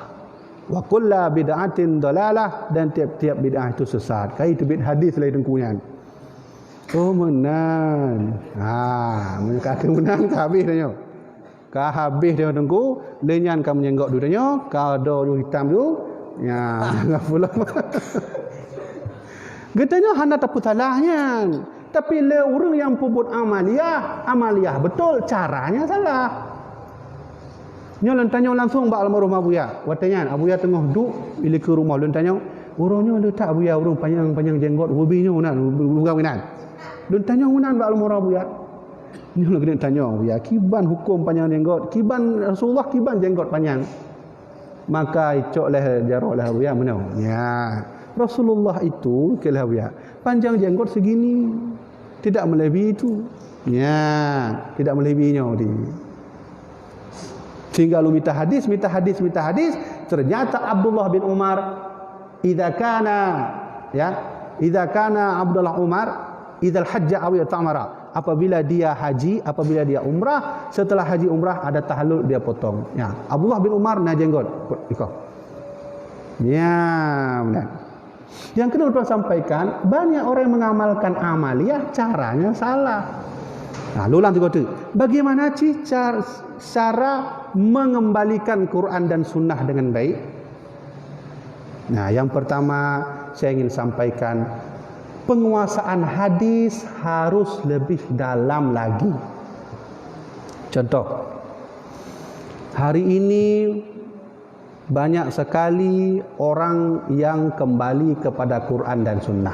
Wa kulla bid'atin dalalah, dan tiap-tiap bid'ah itu sesat. Ka teubiet hadis lé teungku nyan. Oh, meunan. Ha, meunyoe ka keu meunan, ka habéh tanyoe. Ka habéh tanyoe teungku, lé nyan ka meunyenggok dulu tanyoe, ka do ju hitam ju. Nya, ngapa lom? Geutanyoe hana tapeusalah nyan. Tapi lé ureueng nyang peubuet amaliyah, amaliyah beutôi, caranya salah. Nyoe lôn tanyoe langsong bak almarhum Abuya. Watèe nyan Abuya teungoh duek di likôt rumoh, lôn tanyoe, "Uroe nyoe le that Abuya ureueng panyang-panyang jenggot, ubi nyoe na, ubi, ubi nyan?" Lôn tanyoe meunan bak almarhum Abuya. Nyoe lôn keuneuk tanyoe Abuya, kiban huköm panyang jenggot, kiban Rasulullah kiban jenggot panyang. Maka icok lé jaroe lé Abuya meunoe. Ya, Rasulullah itu keu lé Abuya, panjang jenggot segini, tidak melebihi itu. Ya, tidak melebihi nyoe di. Sehingga lôn mita hadis, mita hadis, mita hadis. Ternyata Abdullah bin Umar, idza kana, ya, idza kana Abdullah Umar, idzal hajja aw i'tamara. Apabila dia haji, apabila dia umrah, setelah haji umrah ada tahallul dia potong. Ya, Abdullah bin Umar na jenggot. Iko. Ya, benar. Nyang keuneuk lôn sampaikan, banyak orang yang mengamalkan amaliyah, caranya salah. Nah, lôn ulang tiga kali. Bagaimana sih car-, cara mengembalikan Quran dan Sunnah dengan baik? Nah, yang pertama saya ingin sampaikan, penguasaan hadis harus lebih dalam lagi. Contoh, hari ini banyak sekali orang yang kembali kepada Quran dan Sunnah.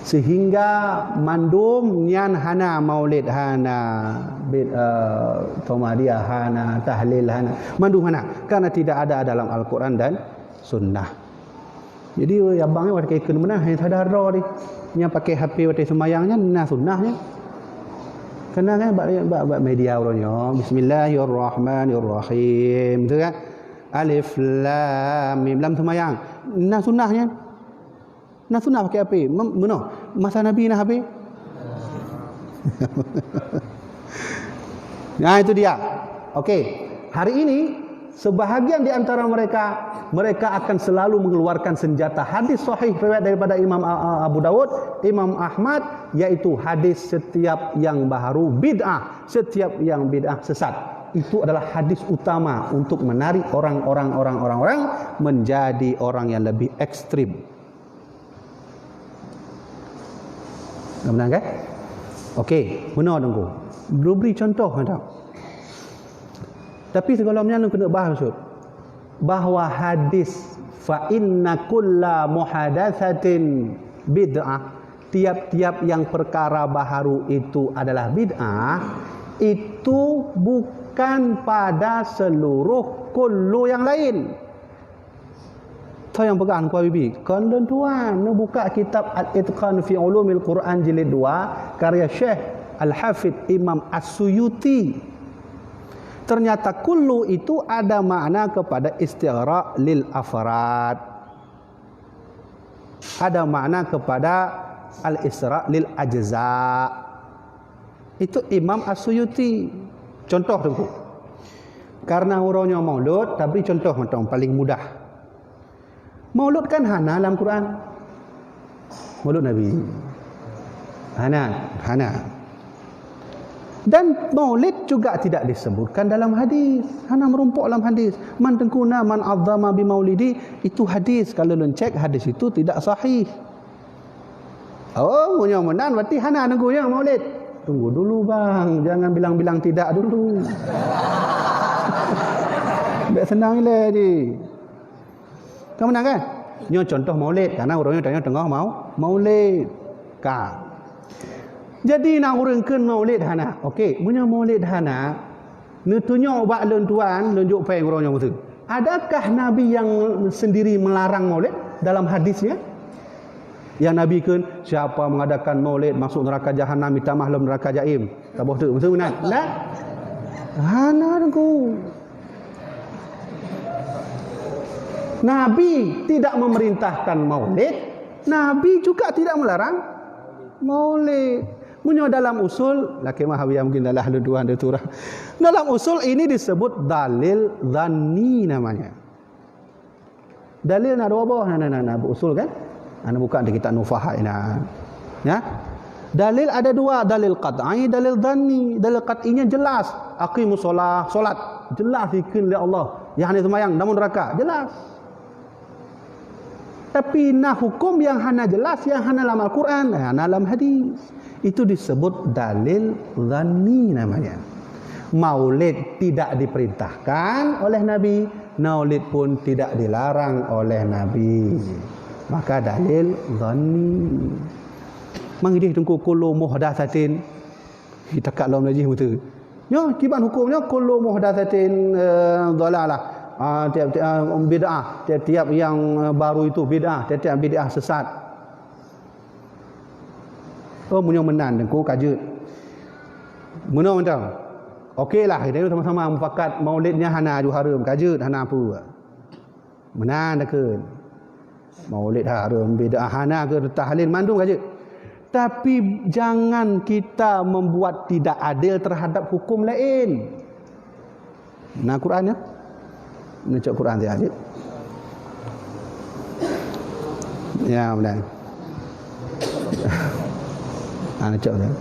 Sehingga mandum nyan hana maulid, hana bid-, eh, Muhammadiyah, hana tahlil, hana. Mandum hana. Karena tidak ada dalam Al-Quran dan Sunnah. Jadi, abang nyan watèe ikheun meunan, hanya sadar droe deh. Nyang pakai H P watèe seumayang nyan, na sunnah nyan. Kena kan bak, bak, bak media uroe nyoe, "Bismillahirrahmanirrahim." Tu kan? "Alif Lam Mim." Lam seumayang. Na sunnah nyan. Na sunnah pakai H P. Mem-, meunoe. Masa Nabi na H P? Nah, itu dia. Oke, hari ini sebahagian di antara mereka, mereka akan selalu mengeluarkan senjata hadis sahih riwayat daripada Imam A-, A-, Abu Daud, Imam Ahmad, yaitu hadis setiap yang baharu bid'ah, setiap yang bid'ah sesat. Itu adalah hadis utama untuk menarik orang-orang, orang-orang, orang menjadi orang yang lebih ekstrim. Dah menang kan? Oke, benar Teungku. Beri contoh kan tak? Tapi sebelum nyan kena bahas maksud bahwa hadis fa inna kulla muhadatsatin bid'ah, tiap-tiap yang perkara baharu itu adalah bid'ah, itu bukan pada seluruh kullu yang lain. Tho nyang peugah Teungku Habibie, kon lôn tuan, neubuka kitab Al-Itqan fi Ulumil Quran jilid dua, karya Syekh Al-Hafidh Imam As-Suyuti. Ternyata kullu itu ada makna kepada istighraq lil afrad. Ada makna kepada al-istighraq lil ajza. Itu Imam As-Suyuti. Contoh Teungku. Karena uroe nyoe Maulud, tabri contoh mantong paling mudah. Maulud kan hana lam Quran. Maulud Nabi. Hana, hana. Dan Maulid juga tidak disebutkan dalam hadis. Hana meurumpok lam hadis. Man Teungku na man azzama bi maulidi, itu hadis. Kalau lôn cek, hadis itu tidak sahih. Oh, meunyoe meunan berarti hana Teungku nyang Maulid. Tunggu dulu bang, jangan bilang-bilang tidak dulu. Bèk seunang ilèe jih. Ka meunan kan? Nyoe contoh Maulid, karena uroe nyoe tanyoe teungoh mau-, Maulid. Ka. Jadi na ureueng kheun Maulid hana. Oke, meunyoe Maulid hana, neutunyok bak lôn tuan, lôn jok péng uroe nyoe meuteun. Adakah Nabi yang sendiri melarang Maulid dalam hadisnya? Yang Nabi kheun, "Siapa mengadakan Maulid masuk neraka Jahanam, minta maaf lom neraka Jaim." Taboh tu, meuteun meunan? Dah? Hana Teungku. Nabi tidak memerintahkan Maulid, Nabi juga tidak melarang Maulid. Meunyoe dalam usul, lakèe mah Hawiyah mungkin adalah lôn tuan dia tu lah. Dalam usul ini disebut dalil zanni namanya. Dalil na dua boh, na, na, na, na, usul kan? Ana buka di kitab Nufaha ina. Ya. Dalil ada dua, dalil qat'i, dalil zanni. Dalil qat'inya jelas, "Aqimus shalah", salat. Jelas dikheun lé Allah. Nyang hana seumayang, dalam neraka. Jelas. Tapi na hukum yang hana jelas, yang hana lam Al-Quran, hana lam hadis. Itu disebut dalil zanni namanya. Maulid tidak diperintahkan oleh Nabi, Maulid pun tidak dilarang oleh Nabi. Maka dalil zanni. Mang idéh Teungku kullu muhdatsatin. Kita kat lom lagi betul. Nyoe kiban hukum nyoe kullu muhdatsatin, eh, dhalalah. Ah, tiap-tiap, ah, bid'ah, tiap-tiap yang, eh, baru itu bid'ah, tiap-tiap bid'ah sesat. Oh, meunyoe meunan Teungku ka jeuet. Meunyoe mantong. Oke lah, kita sama-sama mufakat Maulid nyan hana aju hareuem, ka jeuet, hana peue. Meunan takheun. Maulid hareuem, bid'ah hana keu tahlil mandum ka jeuet. Tapi jangan kita membuat tidak adil terhadap hukum lain. Na Quran ya? Neucok Quran siat jih. Ya, benar. Ha, neucok dah.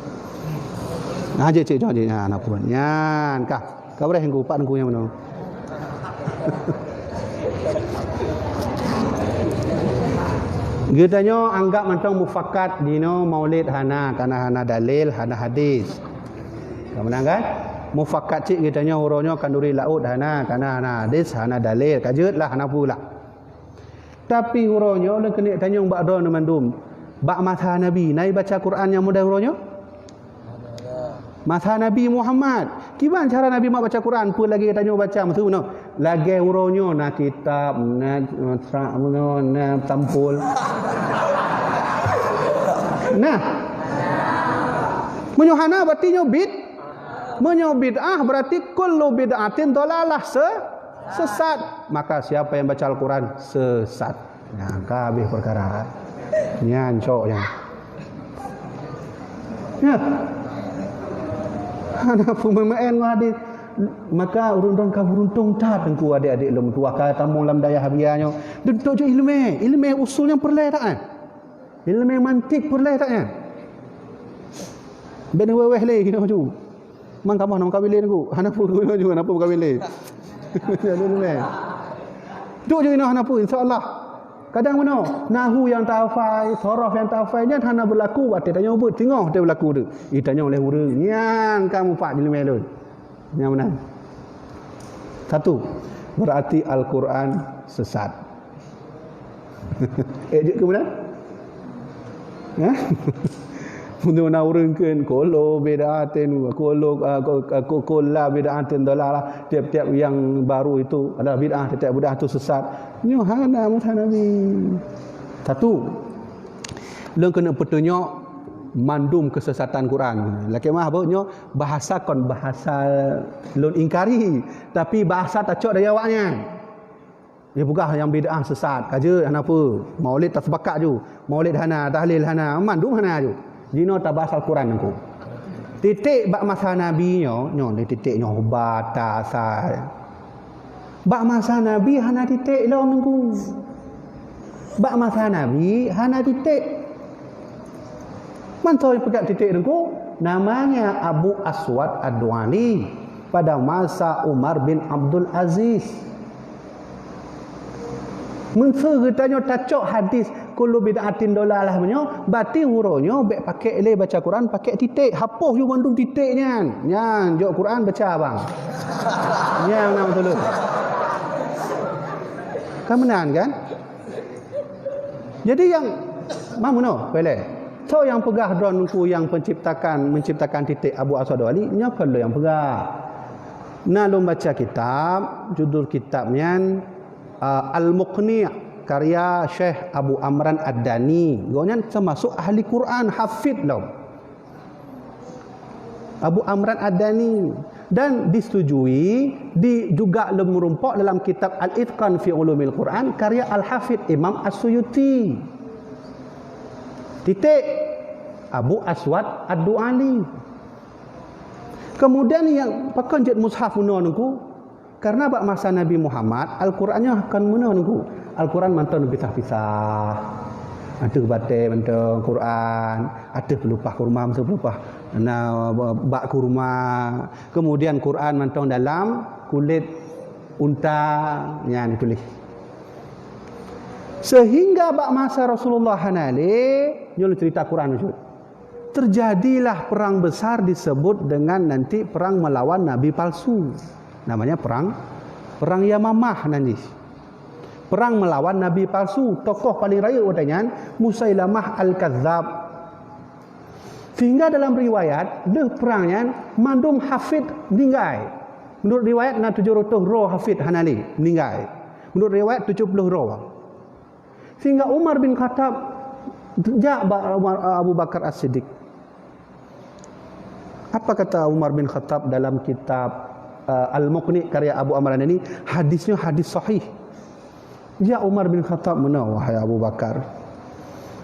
Ha, jih, cik, jih, jih. Ha, na pun. Nyan kah. Ka beureh Teungku, pat Teungku nyang meunoe. Geutanyoe anggap mantong mufakat dinoe Maulid hana, karena hana dalil, hana hadis. Ka meunan kan? Mufakat cit geutanyoe uroe nyoe khanduri laôt hana, karena hana hadis, hana dalil. Ka jeuet lah, hana peue lah. Tapi uroe nyoe lôn keuneuk tanyong bak droeneuh mandum. Bak masa Nabi, na ibaca Quran nyang model uroe nyoe? Masa Nabi Muhammad, kiban cara Nabi mak baca Quran? Peue lagèe tanyoe baca meusu nyoe? Lagèe uroe nyoe na kitab, na, na trak, na, na tampol. Nah. Meunyoe hana berarti nyoe bid-, meunyoe bid'ah berarti kullu bid'atin dhalalah, se-, sesat. Maka siapa yang baca Al-Quran sesat. Nyan ka habéh peukara. Nyan cok nyan. Ya. Hana peumeu'en ngon hadis. Maka ureuëng droen ka beuruntung that Teungku, adék-adék lôn tuah ka tamong lam dayah Abia nyoe. Dudoe jok iéleumé, iéleumé usul nyang peureulée that, eh. Iéleumé mantik peureulée that, eh. Bèk neuwéh-wéh lé inoe ju. Mang kamoe na meukawen lé Teungku. Hana peue inoe ju, hana peue meukawen lé. Iéleumé. Duek ju inoe hana peue, insya Allah. Kadang meunoe, nahu nyang tahafai, sorof nyang tahafai nyan hana beulaku watée tanyoe beuet, singoh watée beulaku tu. Ih, tanyoe lé ureuëng, nyan ka mupat iéleumé lôn. Nyang meunan. Satu, berarti Al-Quran sesat. Eh, jeuet keu meunan? Hah? Meunyoe na ureuëng kheun, "Kullu bid'atin, kullu, ah, ku-, ku-, kullu bid'atin dalalah," tiap-tiap yang baru itu adalah bid'ah, tiap-tiap bid'ah itu sesat. Nyoe hana masa Nabi. Satu, lôn keuneuk peutunyok mandum kesesatan Quran. Lakée meuah beuh nyoe bahasa kon bahasa lôn ingkari, tapi bahasa tacok dari awaknyan. Dia peugah nyang bid'ah sesat, ka jeuet hana peue. Maulid taseupakat ju, maulid hana, tahlil hana, mandum hana ju. Jinoe tabahas Al-Quran Teungku. Titék bak masa Nabi nyoe, nyoe di titék nyoe uba ta sa. Bak masa Nabi hana titék lom Teungku. Bak masa Nabi hana titék. Mantong peugah titék Teungku, namanya Abu Aswad Ad-Du'ali pada masa Umar bin Abdul Aziz. Meuseu geutanyoe tacok hadis kullu bid'atin dalalah meunyoe, berarti uroe nyoe bèk pakék lé baca Quran pakék titék, hapôh ju mandum titék nyan. Nyan jok Quran baca abang. Nyan na beutôi. Ka meunan kan? Jadi nyang ma meunoe, pelée. Soe nyang peugah droen Teungku nyang penciptakan, menciptakan titék Abu Aswad Ad-Du'ali, nyoe kon lôn nyang peugah. Na lôn baca kitab, judul kitab nyan, ah, Al-Muqni' karya Syekh Abu Amran Ad-Dani. Gobnyan teumasok ahli Quran, hafid lom. Abu Amran Ad-Dani, dan disetujui di juga lom meurumpok dalam kitab Al-Itqan fi Ulumil Quran karya Al-Hafidh Imam As-Suyuti. Titék, Abu Aswad Ad-Du'ali. Kemudian nyang pakon jeuet mushaf meunoe Teungku? Karena bak masa Nabi Muhammad, Al-Quran nyoe kon meunoe Teungku. Al-Quran mantong neupisah-pisah. Ateueh batée mantong Quran, ateueh peulupah kurma, meuseue peulupah na bak kurma. Kemudian Quran mantong dalam kulét unta nyan dituléh. Sehingga bak masa Rasulullah hana lé, nyoe cerita Quran jeuet. Terjadilah perang besar disebut dengan nanti perang melawan nabi palsu. Namanya perang, perang Yamamah nan jih. Perang melawan nabi palsu, tokoh paling rayeuk watée nyan Musailamah Al-Kadzab. Sehingga dalam riwayat, lheueh perang nyan mandum hafid ninggai. Menurut riwayat na tujoh reutôh droe hafid hana lé, ninggai. Menurut riwayat tujoh ploh droe. Sehingga Umar bin Khattab jak bak Umar, Abu Bakar As-Siddiq. Apa kata Umar bin Khattab dalam kitab, eh, Al-Muqni karya Abu Amran ini? Hadisnya hadis sahih. Jak Umar bin Khattab, "Meunoe, wahai Abu Bakar.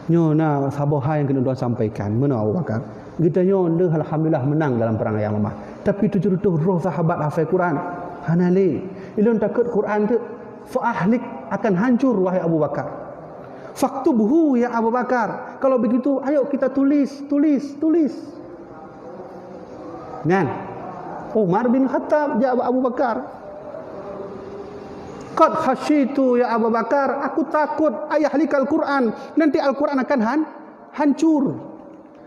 Nyoe na saboh hai nyang keuneuk ulôn sampaikan." Meunoe Abu Bakar. Geutanyoe lheueh alhamdulillah meunang dalam perang Yamamah. Tapi tujoh reutôh droe sahabat hafai Quran hana lé. Ulôn takot Quran tu fa ahlik akan hancur, wahai Abu Bakar. "Faktubhu ya Abu Bakar. Kalau begitu, ayo kita tulis, tulis, tulis." Nyan. Umar bin Khattab jak bak Abu Bakar. "Qad khasyitu ya Abu Bakar, aku takut ayahlikal Quran. Nanti Al-Quran akan han-, hancur."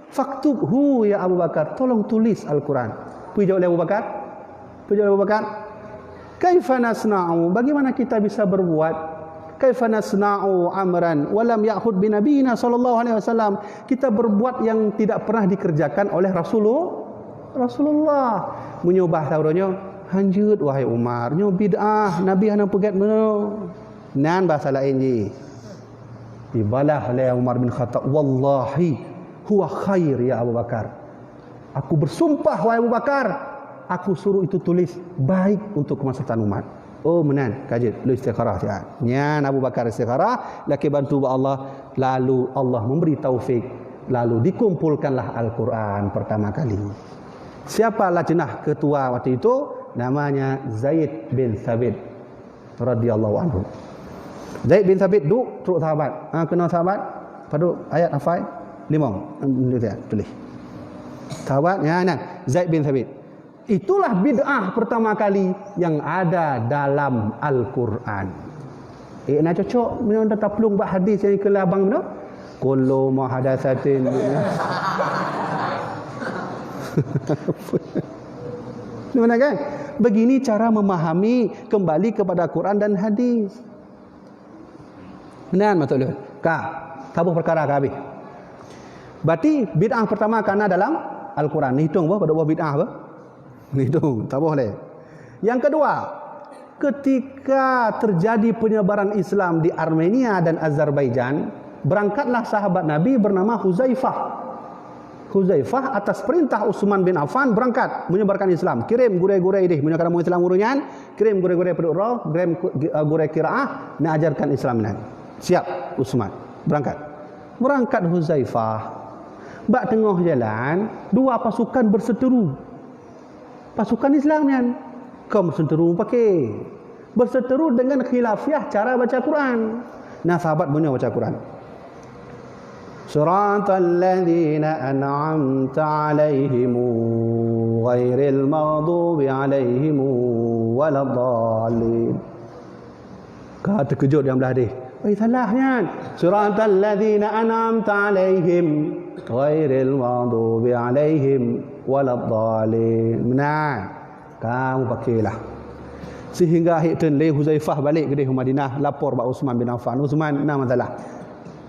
"Faktubhu ya Abu Bakar, tolong tulis Al-Quran." Peue jaweueb lé Abu Bakar? Peue jaweueb lé Abu Bakar? "Kaifa nasna'u? Bagaimana kita bisa berbuat? Kaifa nasna'u amran wa lam ya'hud bi nabiyina sallallahu alaihi wasallam?" Kita berbuat yang tidak pernah dikerjakan oleh Rasulu-, Rasulullah. Meunyoe bahasa uroe nyoe, "Hanjeuet, wahai Umar, nyoe bid'ah, Nabi hana peugét meunoe." Nan bahasa laén jih. Dibalah lé Umar bin Khattab, "Wallahi huwa khair ya Abu Bakar. Aku bersumpah, wahai Abu Bakar, aku suruh itu tulis baik untuk kemaslahatan umat." Oh, meunan, ka jeuet, lôn istikharah siat. Nyan Abu Bakar istikharah, lakée bantu bak Allah, lalu Allah memberi taufik, lalu dikumpulkanlah Al-Quran pertama kali. Siapa lajnah ketua waktu itu? Namanya Zaid bin Thabit radhiyallahu anhu. Zaid bin Thabit duek trok sahabat. Ha, keunoe sahabat, padub ayat hafai? Limong. Hmm, tulis. Sahabat, ya, nah, Zaid bin Thabit. Itulah bid'ah pertama kali yang ada dalam Al-Quran. Eh, na cocok meunyoe dah taplueng bak hadis nyang keu labang tu. Kullu muhadatsatin. Ni mana kan? Begini cara memahami kembali kepada Quran dan hadis. Meunan maksud lôn. Ka, saboh perkara ka habéh. Berarti bid'ah pertama kana dalam Al-Quran. Hitung boh, padub boh bid'ah boh. Hitung, saboh lé. Yang kedua, ketika terjadi penyebaran Islam di Armenia dan Azerbaijan, berangkatlah sahabat Nabi bernama Huzaifah. Huzaifah atas perintah Utsman bin Affan berangkat menyebarkan Islam. Kirim gurée-gurée ideh, meunyoe kana ureuëng Islam ureuëng nyan, kirim gurée-gurée padub droe, kirim ku-, gi-, eh, gurée qiraah, na ajarkan Islam nyan. Siap, Utsman. Berangkat. Berangkat Huzaifah. Bak teungoh jalan, dua pasukan berseteru. Pasukan Islam nyan. Kon berseteru paké. Berseteru dengan khilafiah cara baca Quran. Nah, sahabat meunyoe baca Quran. Siratal ladzina an'amta 'alaihim ghairil maghdubi 'alaihim waladdallin. Ka teukeujot nyang blah deh. Eh, salah nyan. Siratal ladzina an'amta 'alaihim ghairil maghdubi 'alaihim waladdallin. Meunan. Kamu pakailah. Sehingga akhé teun lé Huzaifah balek keudeh u Madinah, lapor bak Utsman bin Affan. "Utsman, na masalah."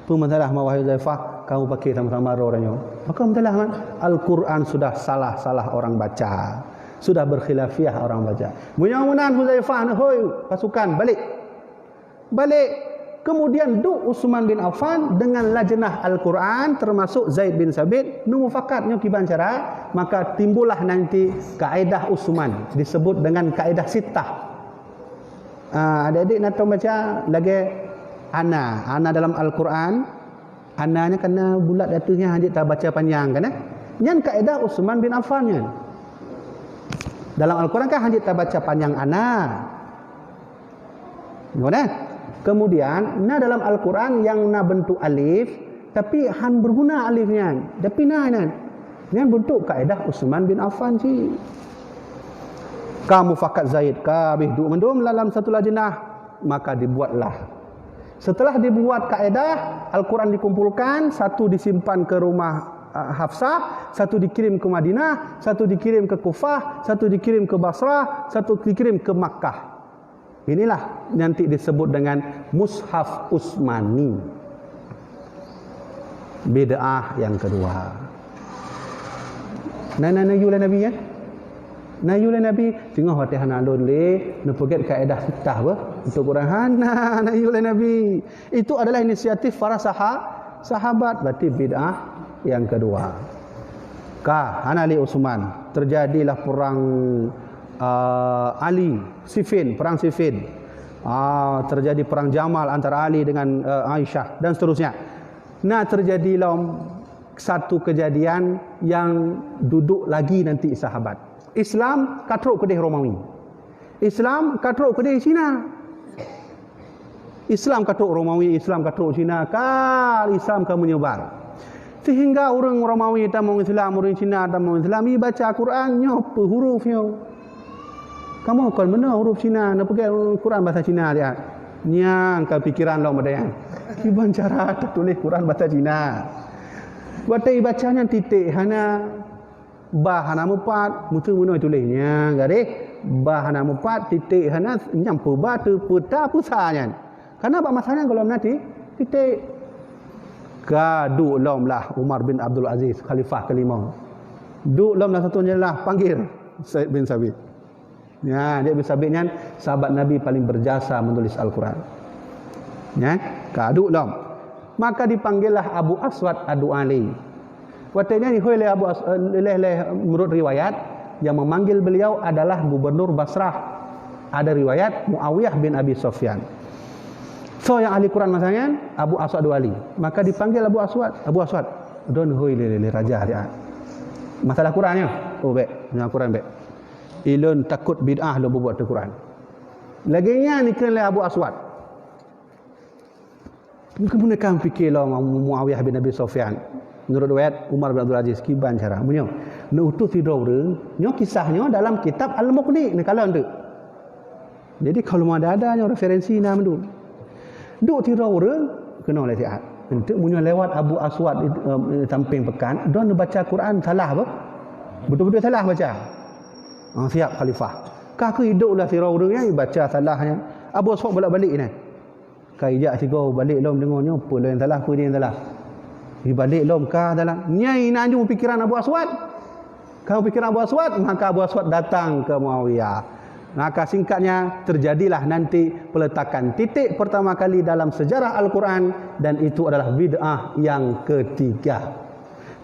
"Peue masalah ma wahai Huzaifah?" "Kamu pakai sama-sama roh nyoe." "Maka masalah man?" "Al-Quran sudah salah-salah orang baca. Sudah berkhilafiah orang baca." Meunyoe meunan Huzaifah, "Hoi pasukan, balek." Balek. Kemudian duek Utsman bin Affan dengan lajnah Al-Quran, termasuk Zaid bin Sabit, neumufakat nyoe kiban cara, maka timbullah nanti kaedah Utsman, disebut dengan kaedah sittah. Ah, adik-adik na tom baca lagée ana, ana dalam Al-Quran, ana nyan kana bulat ateueh nyan hanjeuet tabaca panyang kan, eh? Nyan kaedah Utsman bin Affan nyan. Dalam Al-Quran kan hanjeuet tabaca panyang ana. Nyoe nah. Kemudian, na dalam Al-Quran nyang na bentuk alif, tapi han berguna alif nyan. Tapi na nyan. Nyan bentuk kaedah Utsman bin Affan cit. Ka mufakat Zaid, ka habéh duek mandum dalam satu lajnah, maka dibuatlah. Setelah dibuat kaedah, Al-Quran dikumpulkan, satu disimpan ke rumah, ah, Hafsah, satu dikirim ke Madinah, satu dikirim ke Kufah, satu dikirim ke Basrah, satu dikirim ke Makkah. Inilah nanti disebut dengan Mushaf Utsmani. Bid'ah yang kedua. Na, na, na yue lé Nabi, ya? Na yue lé Nabi, singoh watée hana lôn lé, neupeugét kaedah sittah beuh untuk Quran. Hana, na yue lé Nabi. Itu adalah inisiatif para saha-, sahabat, berarti bid'ah yang kedua. Ka, hana lé Utsman, terjadilah perang, ah, Ali, Siffin, perang Siffin. Ah, terjadi perang Jamal antara Ali dengan, eh, Aisyah dan seterusnya. Nah, terjadi lom satu kejadian yang duduk lagi nanti sahabat. Islam ka trok keudeh Romawi. Islam ka trok keudeh Cina. Islam ka trok Romawi, Islam ka trok Cina, ka Islam ka meunyebar. Sehingga ureuëng Romawi tamong Islam, ureuëng Cina tamong Islam, ibaca Quran nyoe peue huruf nyoe. Kamoe kon meunoe huruf Cina, neupeugét Quran bahasa Cina dia. Nyang ka pikiran lom ada nyan. Kiban cara tatuléh Quran bahasa Cina. Watée ibaca nyan titék hana, ba hana meupat, meuteumeunoe tuléh nyan garéh, ba hana meupat, titék hana, nyang peuba teu-, peuta peusa nyan. Karena bak masa nyan gohlom na ti-, titék. Ka duek lom lah Umar bin Abdul Aziz, khalifah kelima. Duek lom lah satu nyan lah, panggil Zaid bin Sabit. Ya, Zaid bin Sabit nyan sahabat Nabi paling berjasa menulis Al-Quran. Ya, ka duek lom. Maka dipanggillah Abu Aswad Ad-Du'ali. Watée nyan ihôi lé Abu As-, eh, lé, lé, menurut riwayat, yang memanggil beliau adalah gubernur Basrah. Ada riwayat Muawiyah bin Abi Sufyan. So yang ahli Quran masa nyan, Abu Aswad Du'ali. Maka dipanggil Abu Aswad, "Abu Aswad, don hôi lé, lé, lé raja dia. Masalah Quran nyoe." "Oh, bék, nyoe Quran bék." Ilôn takot bid'ah lôn peubuet ateueh Quran. Lagée nyan dikheun lé Abu Aswad. Mungkin meuneuka pikée lom Muawiyah bin Abi Sufyan. Meunurot riwayat Umar bin Abdul Aziz, kiban cara. Meunyoe neuutus sidroe ureuëng, nyoe kisah nyoe dalam kitab Al-Mughni, neukalon tu. Jadi kalau ada-ada nyoe referensi na mandum. Duek sidroe ureuëng keunoe lé siat. Enteuk meunyoe lewat Abu Aswad, eh, sampéng peukan, droe neubaca Quran salah apa? Beutôi-beutôi salah baca. Ha, siap khalifah. Ka keuh idok lah sidroe ureuëng nyang baca salah nyan. Abu Aswad bolak-balik nyan. Ka ijak sigoe balek lom deungoe nyoe, peue lom nyang salah, peue nyang salah. Ibalek lom ka salah. Nyai na nyang pikeran Abu Aswad. Ka pikeran Abu Aswad, maka Abu Aswad datang ke Muawiyah. Maka singkatnya, terjadilah nanti peletakan titik pertama kali dalam sejarah Al-Quran, dan itu adalah bid'ah yang ketiga.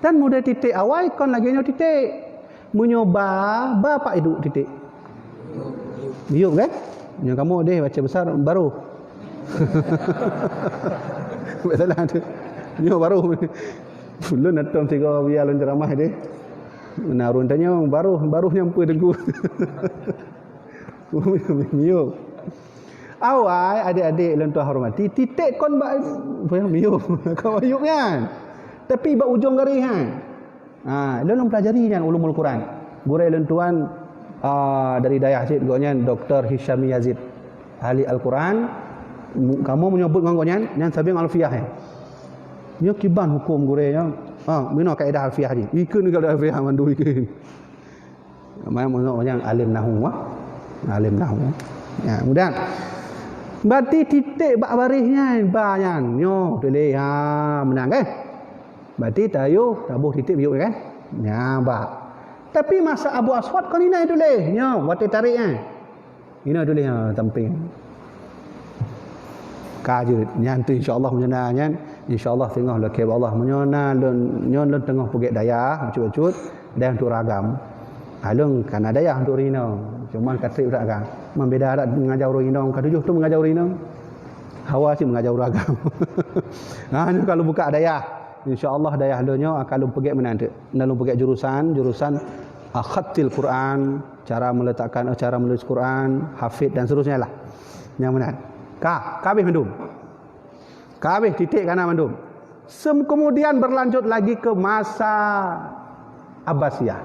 Dan model titik awai kon lagée nyoe titik. Meunyoe ba, ba pat iduek titik. Miyueb kan? Nyoe kamoe deh baca besar baroh. Salah tu. Nyoe baroh. Ulôn atong tiga biar lôn ceramah deh. Nah, ureuëng tanya baroh, baroh nyang peue teungku. Miyueb. Awai adik-adik lôn tuan hormati, titik kon bak miyueb. Kon miyueb nyan. Tapi bak ujong garéh nyan. Ha, lôn, lôn pelajari nyan ulumul Quran. Gurée lôn tuan, ah, dari dayah cit, gobnyan Doktor Hisham Yazid, ahli Al-Quran. Mu-, kamoe meunyoe beuet ngon gobnyan, nyan sabe ngon Alfiah nyan. Nyoe kiban huköm gurée nyoe. Ha, meunoe kaedah Alfiah jih. Ikheun kaedah Alfiah mandum ikheun. Memang meunyoe nyang alim nahu, ah. Alim nahu. Ya, kemudian berarti titik bak baréh nyan, ba nyan. Nyoe tuléh, ha, meunan kan? Berarti tayue taboh titik miyueb kan? Nya, ba. Tapi masa Abu Aswad kon inan tuléh, nyoe watée tarek nyan. Inan tuléh, ha, sampéng. Ka jeuet, nyan tu insya-Allah meunyoe na nyan, insya-Allah teungoh lakée bak Allah. Meunyoe na lôn, nyoe lôn teungoh peugét dayah, bacut-bacut, dayah untuk ragam. Ha, lôn ka na dayah untuk ureuëng inong, cuman ka treb ragam. Membeda adat mengajar ureuëng inong, ka tujoh tu mengajar ureuëng inong. Hawa cit mengajar ureuëng agam. Ha, nyoe ka lôn buka dayah. Insya-Allah dayah lôn nyoe akan lôn peugét meunan teuk. Na lôn peugét jurusan, jurusan, ah, khattil Quran, cara meletakkan, eh, cara menulis Quran, hafid dan seterusnya lah. Nyang meunan. Ka, ka habéh mandum. Ka habéh titik ka na mandum. Sem-, kemudian berlanjut lagi ke masa Abbasiyah.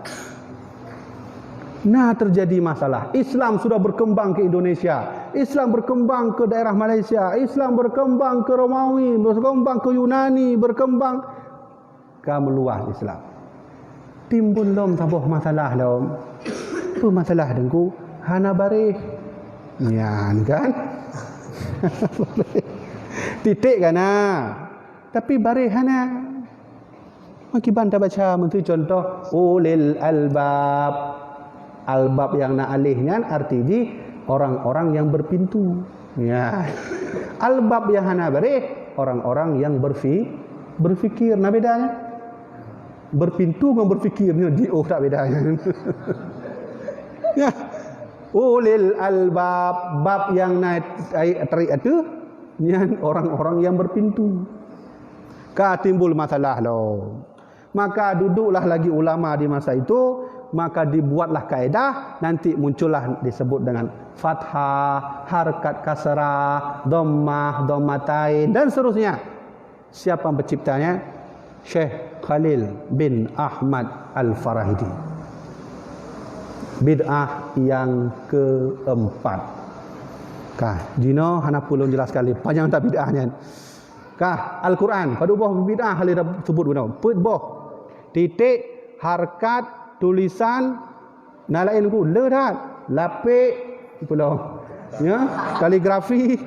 Nah, terjadi masalah. Islam sudah berkembang ke Indonesia. Islam berkembang ke daerah Malaysia. Islam berkembang ke Romawi, berkembang ke Yunani, berkembang ka meuluas Islam. Timbul lom saboh masalah lom. Peue masalah teungku? Hana baréh. Nyan kan? Titik ka na. Tapi baréh hana. Meukiban tabaca meunteue contoh ulil albab. Albab nyang na aleh nyan arti jih orang-orang yang berpintu. Ya. Albab nyang hana baréh, orang-orang yang berfi-, berfikir. Na bedanya? Berpintu ngon berfikir nyoe jiôh that bedanya. Ya. Ulil albab, bab nyang na ai-, tarék ateueh, nyan orang-orang yang berpintu. Ka timbul masalah lom. Maka duduklah lagi ulama di masa itu, maka dibuatlah kaedah, nanti muncullah disebut dengan fathah, harkat kasrah, dhammah, dhammatain, dan seterusnya. Siapa penciptanya? Syekh Khalil bin Ahmad Al-Farahidi. Bid'ah yang keempat. Ka, jinoe hana peue lôn jelaskan lé, panyang that bid'ah nyan. Ka, Al-Quran, padub boh bid'ah lé dah sebut bunoe. Peuet boh. Titik, harkat, tulisan, na laén ku, le that. Lapék, pulo. Ya, kaligrafi,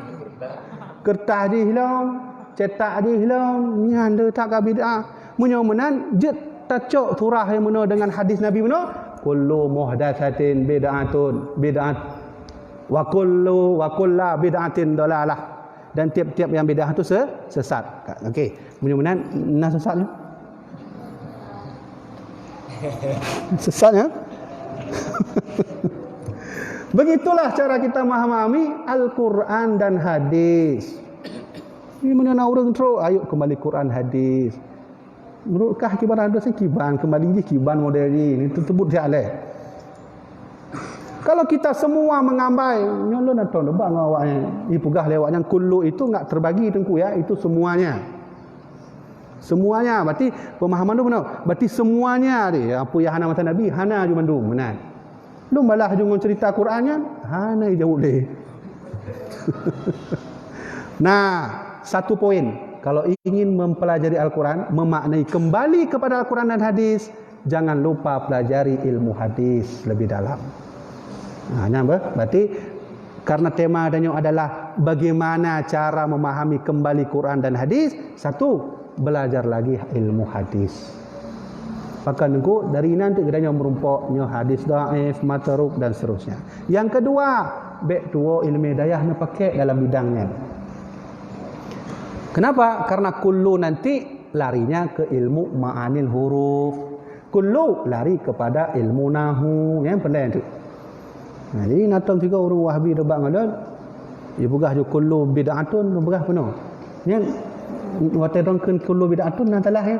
kertas jih lom, cetak jih lom, nyan le that ka bid'ah. Meunyoe meunan, jeuet tacok surah nyang meunoe dengan hadis Nabi meunoe, "Kullu muhdatsatin bid'atun, bid'at, wa kullu, wa kullu bid'atin dhalalah." Dan tiap-tiap yang bid'ah tu se-, sesat. Okey, meunyoe meunan na sesat nyoe? Sesat nyoe? Begitulah cara kita memahami Al-Quran dan hadis. Ini meunyoe na ureuëng trok, ayo kembali Quran hadis. Meunurot kah kiban hadis kiban, kembali jih kiban model jih. Ini tersebut siat lé. Kalau kita semua mengambai, nyoe lôn atau debat ngon awaknyan. Ipeugah lé awaknyan, kullu itu enggak terbagi, Teungku, ya, itu semuanya. Semuanya, berarti pemahaman tu benar. Berarti semuanya dia, apa yang hana masa Nabi, hana ju mandum, benar. Lôn balah ju ngon cerita Quran kan? Hana jawab lé. Nah, satu poin. Kalau ingin mempelajari Al-Quran, memaknai kembali kepada Al-Quran dan hadis, jangan lupa pelajari ilmu hadis lebih dalam. Nah, nyan ber-, berarti karena tema tanyoe adalah bagaimana cara memahami kembali Quran dan hadis, satu, belajar lagi ilmu hadis. Pakon Teungku, dari nan teuk geutanyoe meurumpok nyoe hadis dhaif, matruk dan seterusnya. Yang kedua, bèk tuwoe ilmu dayah neupaké dalam bidang nyan. Kenapa? Karena kullu nanti larinya ke ilmu ma'anil huruf. Kullu lari kepada ilmu nahu. Nyan pandai tu. Nah, jadi na tom sigoe ureueng Wahabi debat ngon lôn, ipeugah ju kullu bid'atun, ipeugah peunoh. Nyan watèe droen kheun kullu bid'atun na salah, ya.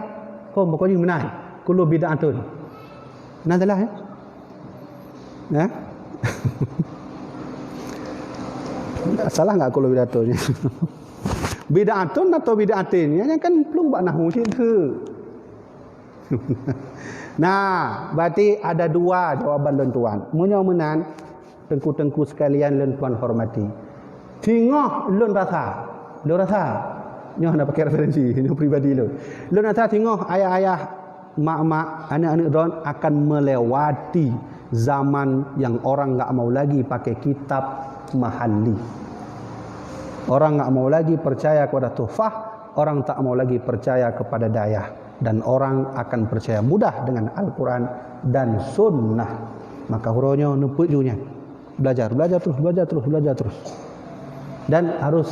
Kon pokoknya meunan. Kullu bid'atun. Na salah, ya? Nah? Salah enggak kullu bid'atun? Bid'atun atau bid'atin? Nyan kan plueng bak nahu cit tu. Nah, berarti ada dua jawaban lôn tuan. Meunyoe meunan, teungku-teungku sekalian lôn tuan hormati. Singoh lôn rasa, lôn rasa, nyoe hana pakai referensi, nyoe pribadi lôn. Lôn rasa singoh ayah-ayah, mak-mak, aneuk-aneuk droen akan melewati zaman yang orang enggak mau lagi pakai kitab mahalli. Orang enggak mau lagi percaya kepada tuhfah, orang tak mau lagi percaya kepada dayah. Dan orang akan percaya mudah dengan Al-Quran dan Sunnah. Maka uroe nyoe neupeuju nyan. Belajar, belajar terus, belajar terus, belajar terus. Dan harus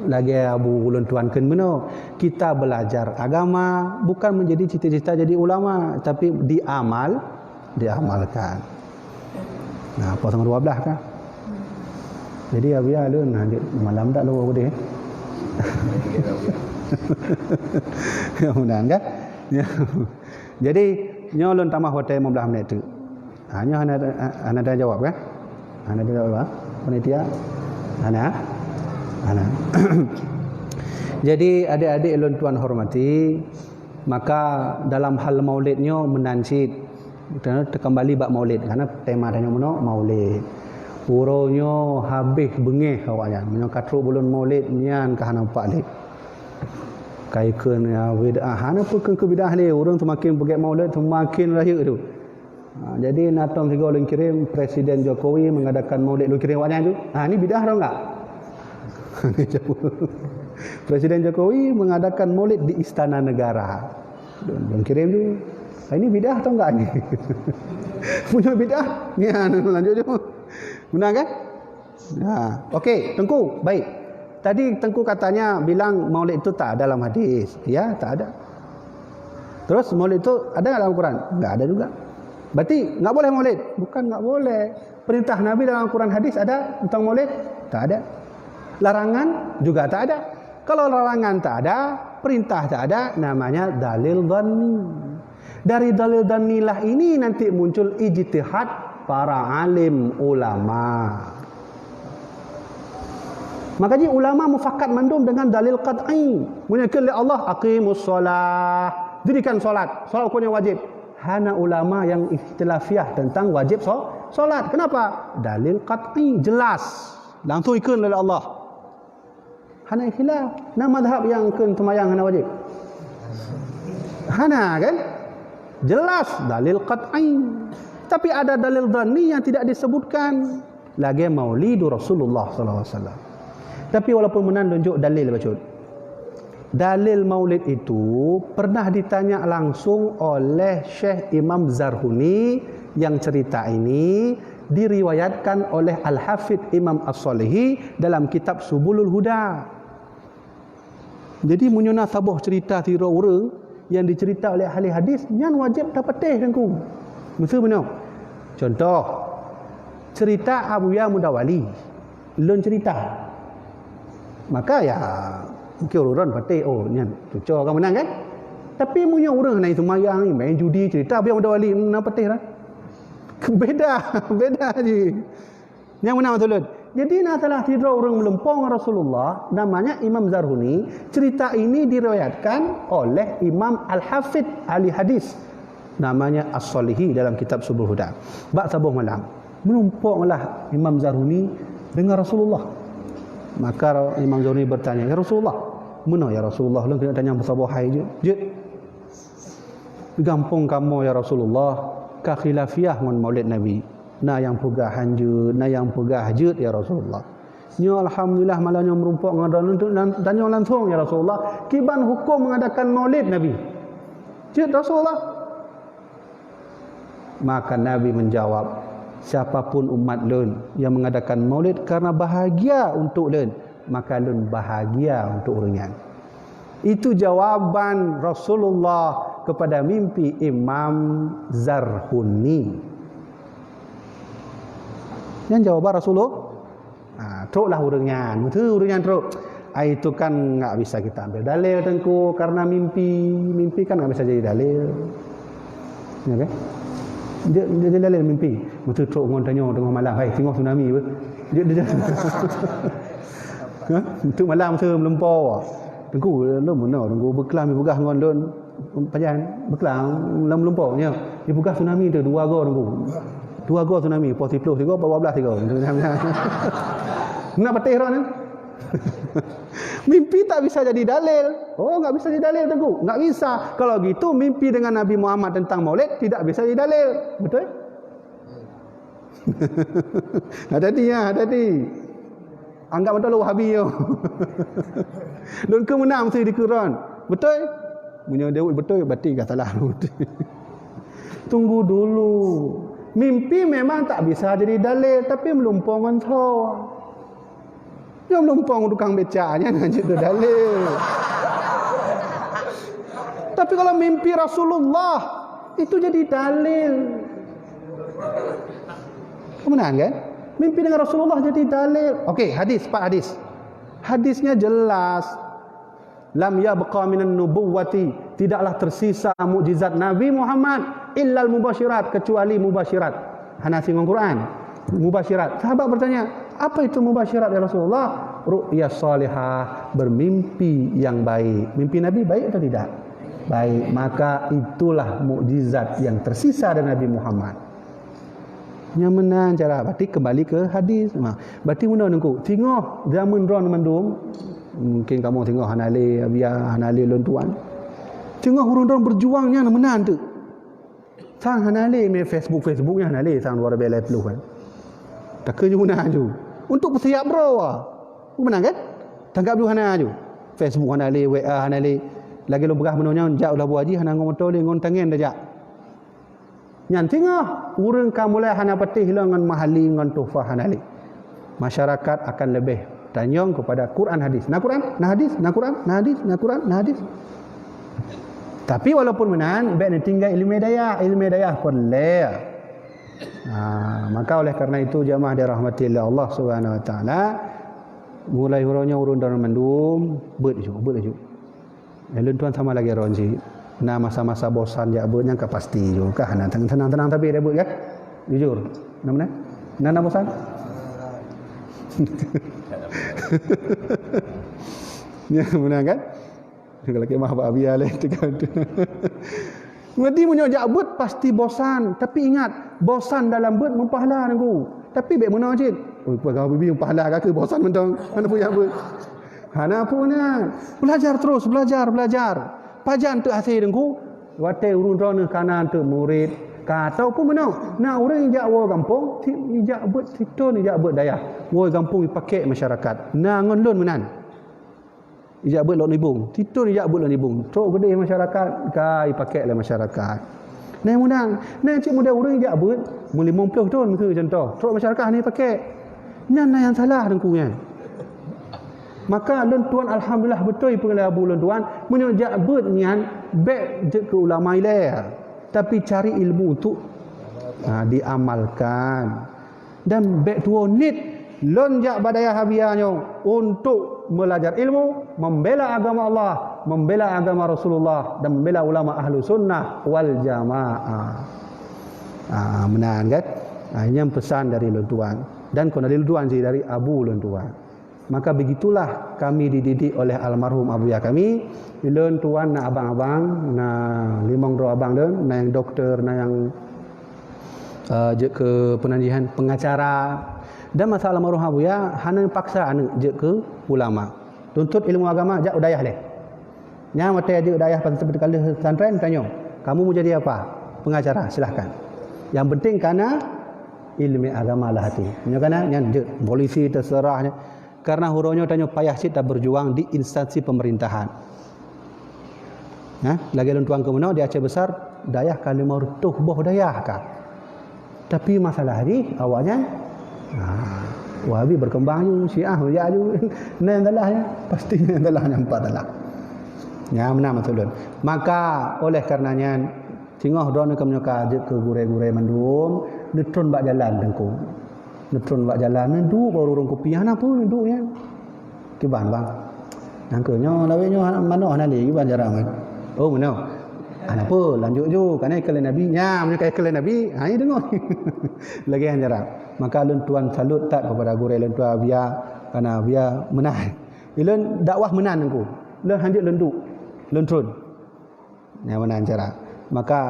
lagèe Abu ulôn tuan kheun meunoe, kita belajar agama bukan menjadi cita-cita jadi ulama, tapi diamal, diamalkan. Nah, poh dua belas kan? Jadi, ya, biar lôn, nah, malam dak lôn deh. Ya, mudahan kan? Ya. Jadi, nyoe lôn tamah watèe lima belas menit tu. Ha, nyoe hana, hana ada jawab kan? Hana ada jawab, ha? Panitia? Hana? Hana. Jadi, adik-adik lôn tuan hormati, maka dalam hal maulid nyoe meunan cit. Kita kembali bak maulid, karena tema tanyoe meunoe maulid. Uroe nyoe habéh beungéh awaknyan. Meunyoe ka trok buleuen maulid, nyan ka hana mupat lé. Ka ikheun, ya, bid'ah. Hana peue kheun keu bid'ah lé. Ureueng seumaken peugét maulid, seumaken rayeuk tu. Ha, jadi, na tom sigoe lôn kirém, Presiden Jokowi mengadakan maulid, lôn kirém awaknyan tu. Ha, ni bid'ah atau enggak? Presiden Jokowi mengadakan maulid di Istana Negara. Lôn, lôn kirém tu. Ha, ini bid'ah atau enggak ni? Punya bid'ah? Ni, ha, lanjut je. Benar kan? Ha, okey, Teungku, baik. Tadi Teungku katanya bilang maulid itu tak ada dalam hadis. Ya, tak ada. Terus maulid itu ada nggak dalam Quran? Nggak ada juga. Berarti nggak boleh maulid? Bukan nggak boleh. Perintah Nabi dalam Quran hadis ada tentang maulid? Tak ada. Larangan juga tak ada. Kalau larangan tak ada, perintah tak ada, namanya dalil dhanni. Dari dalil dhannilah ini nanti muncul ijtihad para alim ulama. Makanya ulama mufakat mandum dengan dalil qat'i. Meunyoe kheun lé Allah, "Aqimus shalah." Dirikan salat. Salat hukumnya wajib. Hana ulama yang ikhtilafiah tentang wajib so-, salat. Kenapa? Dalil qat'i, jelas. Langsung ikheun lé Allah. Hana khilaf. Na mazhab nyang kheun seumayang hana wajib? Hana, kan? Jelas dalil qat'i. Tapi ada dalil dhanni yang tidak disebutkan. Lagèe Maulidu Rasulullah sallallahu alaihi wasallam. Tapi walaupun meunan, lôn jok dalil bacut. Dalil maulid itu pernah ditanya langsung oleh Syekh Imam Zarhuni, yang cerita ini diriwayatkan oleh Al-Hafidh Imam As-Salihi dalam kitab Subulul Huda. Jadi, meunyoe na saboh cerita sidroe ureueng yang dicerita oleh ahli hadis, nyan wajib tapatéh, Teungku. Miseu bunoe. Contoh, cerita Abuya Mudawali. Lôn cerita. Maka, ya, mungkin ureueng patéh, "Oh, nyan cuco kan meunan, kan?" Tapi meunyoe ureueng hana seumayang, main judi, cerita Abuya Mudawali, na patéh lah. Beda, beda ji. Nyang meunan maksud lôn. Jadi na salah sidroe ureuëng meulumpoe ngon Rasulullah, namanya Imam Zarhuni. Cerita ini diriwayatkan oleh Imam Al-Hafidh, ahli hadis, namanya As-Shalihi dalam kitab Subul Huda. Bak saboh malam, meulumpoe lah Imam Zarhuni dengan Rasulullah. Maka Imam Zarhuni bertanya, "Ya Rasulullah, meunoe ya Rasulullah, lôn keuneuk tanyong beusaboh hai jeuet." Jeuet. Di gampông kamoe ya Rasulullah, ka khilafiah ngon Maulid Nabi. Na nyang peugah han jeuet, na nyang peugah jeuet ya Rasulullah. Nyoe alhamdulillah malam nyoe meureumpok ngon droeneuh untuk nan-, tanyong langsong ya Rasulullah, kiban huköm mengadakan Maulid Nabi? Jeuet Rasulullah. Maka Nabi menjawab, "Siapapun umat lôn yang mengadakan Maulid karena bahagia untuk lôn, maka lôn bahagia untuk ureuëng nyan." Itu jawaban Rasulullah kepada mimpi Imam Zarhuni. Nyan jawaban Rasulullah. Ha, troklah ureuëng nyan. Beutôi ureuëng nyan trok. Ai itu kan nggak bisa kita ambil dalil Teungku karena mimpi. Mimpi kan nggak bisa jadi dalil. Ya kan? Dia, dia jadi dalil mimpi. Beutôi trok ngon tanyoe tengah malam. Hai, tengok tsunami apa? Dia, dia, ha? Untuk malam tu meulumpoe. Teungku, lôn meunoe, Teungku beuklam peugah ngon lôn. Pajan, beuklam lam lumpoe nyoe. Dipeugah tsunami tu dua go Teungku. Dua go tsunami, poh siplôh sigo, poh dua belas sigo. Nak peuteh roh ni. Mimpi tak bisa jadi dalil. Oh, nggak bisa jadi dalil Teungku. Nggak bisa. Kalau gitu mimpi dengan Nabi Muhammad tentang Maulid tidak bisa jadi dalil. Betul? Hati-hati ya, hati-hati. Anggap beutôi Wahabi nyoe. Lôn keu meunan mesti dikeuron. Beutôi? Meunyoe Daud beutôi, berarti ka salah. Tunggu dulu. Mimpi memang tak bisa jadi dalil, tapi meulumpoe ngon tho. Nyoe meulumpoe ngon tukang beca, nyan hana jadi dalil. Tapi kalau mimpi Rasulullah, itu jadi dalil. Kemudian kan? Mimpi dengan Rasulullah jadi dalil. Okey, hadis, empat hadis. Hadisnya jelas. Lam yabqa minan nubuwwati, tidaklah tersisa mukjizat Nabi Muhammad illal mubasyirat, kecuali mubasyirat. Hana singoh Quran. Mubasyirat. Sahabat bertanya, "Apa itu mubasyirat ya Rasulullah?" Ru'ya salihah, bermimpi yang baik. Mimpi Nabi baik atau tidak? Baik. Maka itulah mukjizat yang tersisa dari Nabi Muhammad. Nyang meunan cara, berarti kembali ke hadis. Ha, berarti meunan Teungku. Singoh zaman droen mandum, mungkin kamoe singoh hana lé, biar hana lé lôn tuan. Singoh ureuëng droen berjuang nyan meunan tu. Sang hana lé mé Facebook, Facebook nyan hana lé sang dua ribu dua puluh kan. Takeu ju meunan ju. Untuk peusiap droe. Meunan kan? Tanggap ju hana ju. Facebook hana lé, W A hana lé. Lagi lôn peugah meunoe nyan jak ulah buah jih hana ngon moto lé ngon tangen dah jak. Nyan singoh ureuëng ka mulai hana peuteh lom ngon mahali ngon tuhfah hana lé. Masyarakat akan leubeh tanyong kepada Quran hadis. Na Quran, na hadis, na Quran, na hadis, na Quran, na hadis. Tapi walaupun meunan, bék neutinggai ilmu dayah, ilmu dayah peureulée. Ha, maka oleh karena itu jamaah dirahmati oleh Allah Subhanahu Wa Taala, mulai uroe nyoe ureuëng droen mandum beuet ju, beuet ju. Eh, lôn tuan sama lagée droen cit. Na masa-masa bosan jak beuet nyang ka pasti ju. Kah na tenang-tenang tapi dah beuet kan? Jujur. Na meunan? Na na bosan? Ya, meunan kan? Kalau kemah bak abia lé tekan tu. Jadi meunyoe jak beuet pasti bosan, tapi ingat, bosan dalam beuet meupahala Teungku. Tapi bék meunoe cit. Oh, peugah bibi meupahala ka keu bosan mantong. Hana peue jak beuet. Hana peue nyan. Belajar terus, belajar, belajar. Pajan teuk hase Teungku, watée ureuëng droeneuh kana teuk murit, ka tau peue meunoe. Na ureuëng ijak woe gampông, ti-, ijak beuet sithon, ijak beuet dayah. Woe gampông ipakék masyarakat. Na ngon lôn meunan. Ijak beuet lôn ibong. Sithon ijak beuet lôn ibong. Trok keudeh masyarakat, ka ipakék lé masyarakat. Nah, meunan. Nah, cit muda ureuëng ijak beuet, meulimong ploh thon keu contoh. Trok masyarakat hana ipakék. Nyan na nyang salah Teungku nyan. Maka lôn tuan alhamdulillah beutôi peue lé abu lôn tuan, meunyoe jak beuet nyan bék jeuet keu ulama ilée, tapi cari ilmu untuk, ha, diamalkan. Dan bék tuwoe niet lôn jak bak dayah Abia nyoe untuk meulajar ilmu, membela agama Allah, membela agama Rasulullah dan membela ulama ahlu sunnah wal jamaah. Ah, meunan kan? Ah, nyan peusan dari lôn tuan. Dan kon dari lôn tuan sih, dari abu lôn tuan. Maka begitulah kami dididik oleh almarhum Abuya kami. Lôn tuan na abang-abang, na limong droe abang lôn, na nyang doktor, na nyang, eh, jeuet keu peunanjihan pengacara. Dan masa almarhum Abuya hana paksa aneuk jeuet keu ulama. Tuntut ilmu agama jak u dayah lé. Nyan watèe jeuet u dayah pas seperti kali pesantren tanyoe, "Kamu mau jadi apa?" "Pengacara, silahkan. Yang penting kana ilmu agama lah hati." Nyoe kana nyan jeuet polisi terserah nyan. Karena uroe nyoe tanyoe payah cit taberjuang di instansi pemerintahan. Nah, lagèe lôn tuan keu meunoe di Aceh Besar, dayah ka limong reutôh boh dayah ka. Tapi masalah jih awaknyan, ha, Wahabi berkembang ju, Syiah rujak ju. Nah, nyang salah nyan, pasti nyang salah nyan empat salah. Nyan meunan maksud lôn. Maka oleh karena nyan, singoh droeneuh kamoe nyoe ka jeuet keu gurèe-gurèe mandum, neutron bak jalan Teungku. Neutron bak jalan, neuduek bak ureueng kupi, hana peue neuduek nyan. Kiban, bang. Nyang keu nyoe, lawét nyoe, manoe hana lé, kiban jarak, man. Oh, meunoe. Hana peue, lanjut ju, kana ikheun lé Nabi. Nya, meunyoe ka ikheun lé Nabi, ha, nyan deungoe. Lagèe nyan jarak. Maka lôn tuan salut that kepada gurèe lôn tuan Abuya, kana Abuya meunan. Lôn dakwah meunan Teungku. Lôn hanjeuet lôn duek, lôn tron. Nyang meunan cara. Maka,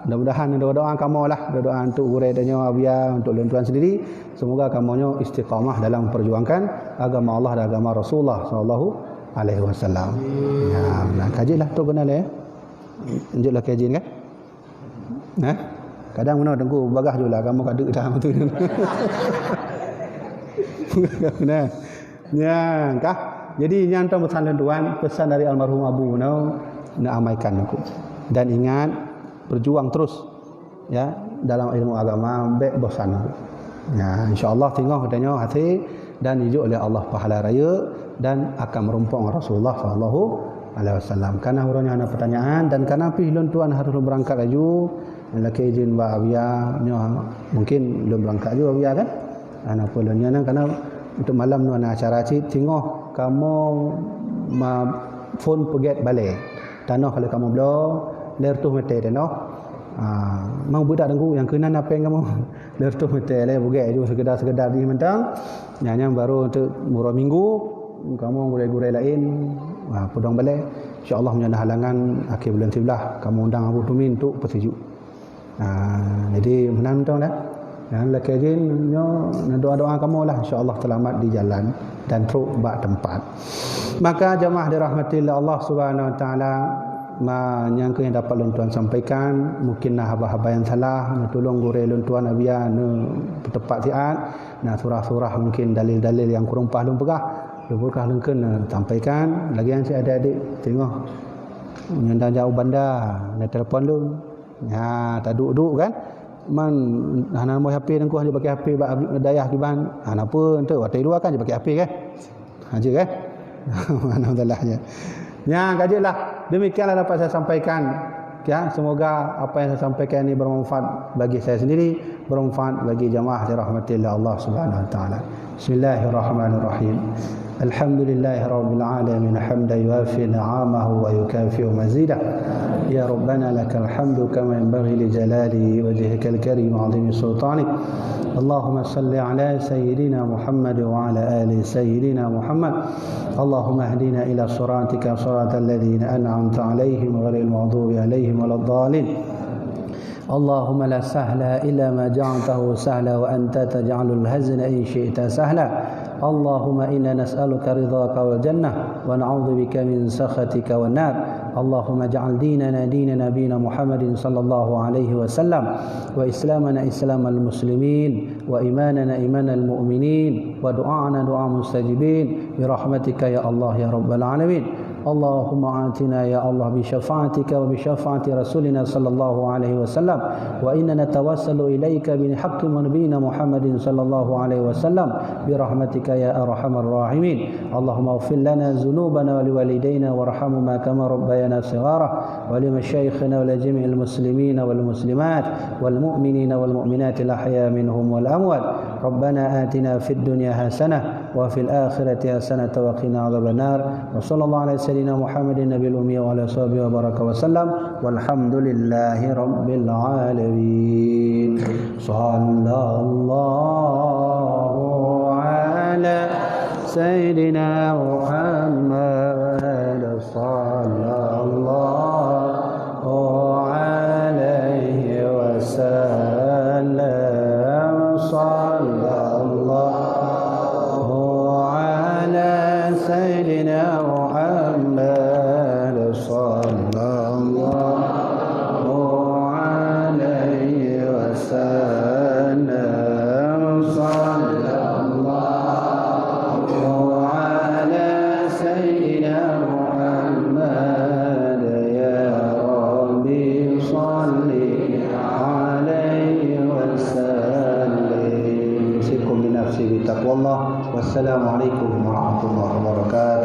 mudah-mudahan doa-doa kamoe lah, doa-doa untuk gurèe tanyoe Abuya, untuk lôn tuan sendiri, semoga kamoe nyoe istiqamah dalam memperjuangkan agama Allah dan agama Rasulullah sallallahu alaihi wasallam. Ya, nah, kaji lah tu kena leh. Lanjut lah kaji kan? Nah, kadang meunoe Teungku bagah ju lah, kamoe ka deuk dah betul. Nah. Nyan kah? Jadi nyan tong peusan lôn tuan, peusan dari almarhum Abu nyoe, neuamaikan Teungku. Dan ingat, berjuang terus, ya, dalam ilmu agama, bèk bosan. Ya, insya Allah singoh geutanyoe hase dan jijok lé Allah pahala rayeuk dan akan meurumpok ngon Rasulullah sallallahu alaihi wasallam. Kana uroe nyoe hana pertanyaan dan kana pih lôn tuan harus lôn beurangkat laju, lakèe izin bak Abuya nyoe, mungkin lôn beurangkat laju Abuya kan? Hana peue lôn nyan, karena untuk malam nyoe na acara cit, singoh kamoe ma-, phôn peugèt balè. Tanoh ka lheueh kamoe bloe, lhèe reutôh mètè tanoh. Ah, mang beudak Teungku nyang keunan na pèng kamoe. Lhèe reutôh mètè lé peugèt ju sekedar-sekedar jih mantong. Nyan, nyan baru untuk uroe Minggu, kamoe gurèe-gurèe laén, ah, peudong balè. Insya Allah meunyoe na halangan akhé buleuen siblaih, kamoe undang Abu Tumin untuk peusijuek. Ha, jadi meunan mantong dah. Dan lakèe jih nyoe, na doa-doa kamoe lah, insya Allah selamat di jalan dan trok bak tempat. Maka jamaah dirahmati lé Allah Subhanahu Wa Taala, ma nyang keuh nyang dapat lôn tuan sampaikan, mungkin na haba-haba nyang salah, neutulông gurèe lôn tuan Abuya neupeuteupat siat, na surah-surah mungkin dalil-dalil nyang kureueng paih lôn peugah, lôn peugah lôn kheun sampaikan, lagèe nyan cit adik-adik, singoh nyang dan jak u banda, neutelepon lôn. Ha, taduek-duek kan. Man hana namoh H P Teungku, hanjeuet pakai H P bak dayah kiban. Hana peue, enteuk watèe luwa kan hanjeuet pakai H P kan. Hanjeuet kan. Alhamdulillah ya. Nya, ka jeuet lah. Demikianlah dapat saya sampaikan. Ya, semoga apa yang saya sampaikan ini bermanfaat bagi saya sendiri, bermanfaat bagi jamaah dirahmati oleh Allah Subhanahu Wa Taala. بسم الله الرحمن الرحيم. الحمد لله رب العالمين، حمدا يوافي نعمه ويكافئ مزيده. يا ربنا لك الحمد كما ينبغي لجلال وجهك الكريم وعظيم سلطانك. اللهم صل على سيدنا محمد وعلى آل سيدنا محمد. اللهم اهدنا إلى صراطك صراط الذين أنعمت عليهم غير المغضوب عليهم ولا الضالين. اللهم لا سهل إلا ما جعلته سهلا وأنت تجعل الحزن إن شئت سهلا. اللهم إنا نسألك رضاك والجنة ونعوذ بك من سخطك والنار. اللهم اجعل ديننا دين نبينا محمد صلى الله عليه وسلم، وإسلامنا إسلام المسلمين، وإيماننا إيمان المؤمنين، ودعاءنا دعاء مستجيبين برحمتك يا الله يا رب العالمين. اللهم آتنا يا الله بشفاعتك وبشفاعة رسولنا صلى الله عليه وسلم، وإنا نتوسل إليك بحق نبينا محمد صلى الله عليه وسلم برحمتك يا أرحم الراحمين. اللهم اغفر لنا ذنوبنا ولوالدينا وارحمهما كما ربيانا صغارا، ولمشايخنا ولجميع المسلمين والمسلمات والمؤمنين والمؤمنات الأحياء منهم والأموات. Rabbana atina fid dunya hasanah wa fil akhirati hasanah wa qina adzabannar. Wa sallallahu ala sayyidina Muhammadin nabiyil ummi wa ala sahbihi wa baraka wa sallam. Walhamdulillahi rabbil alamin. Sallallahu ala sayyidina Muhammad. Sallallahu alaihi wasallam. Sallallahu ala sayyidina Muhammad. Sallallahu alaihi wasallam. Sallallahu ala sayyidina Muhammad. Ya Rabbi, salli alaihi wa sallim. Usikum bi nafsi bi taqwallah. Wassalamualaikum warahmatullahi wabarakatuh.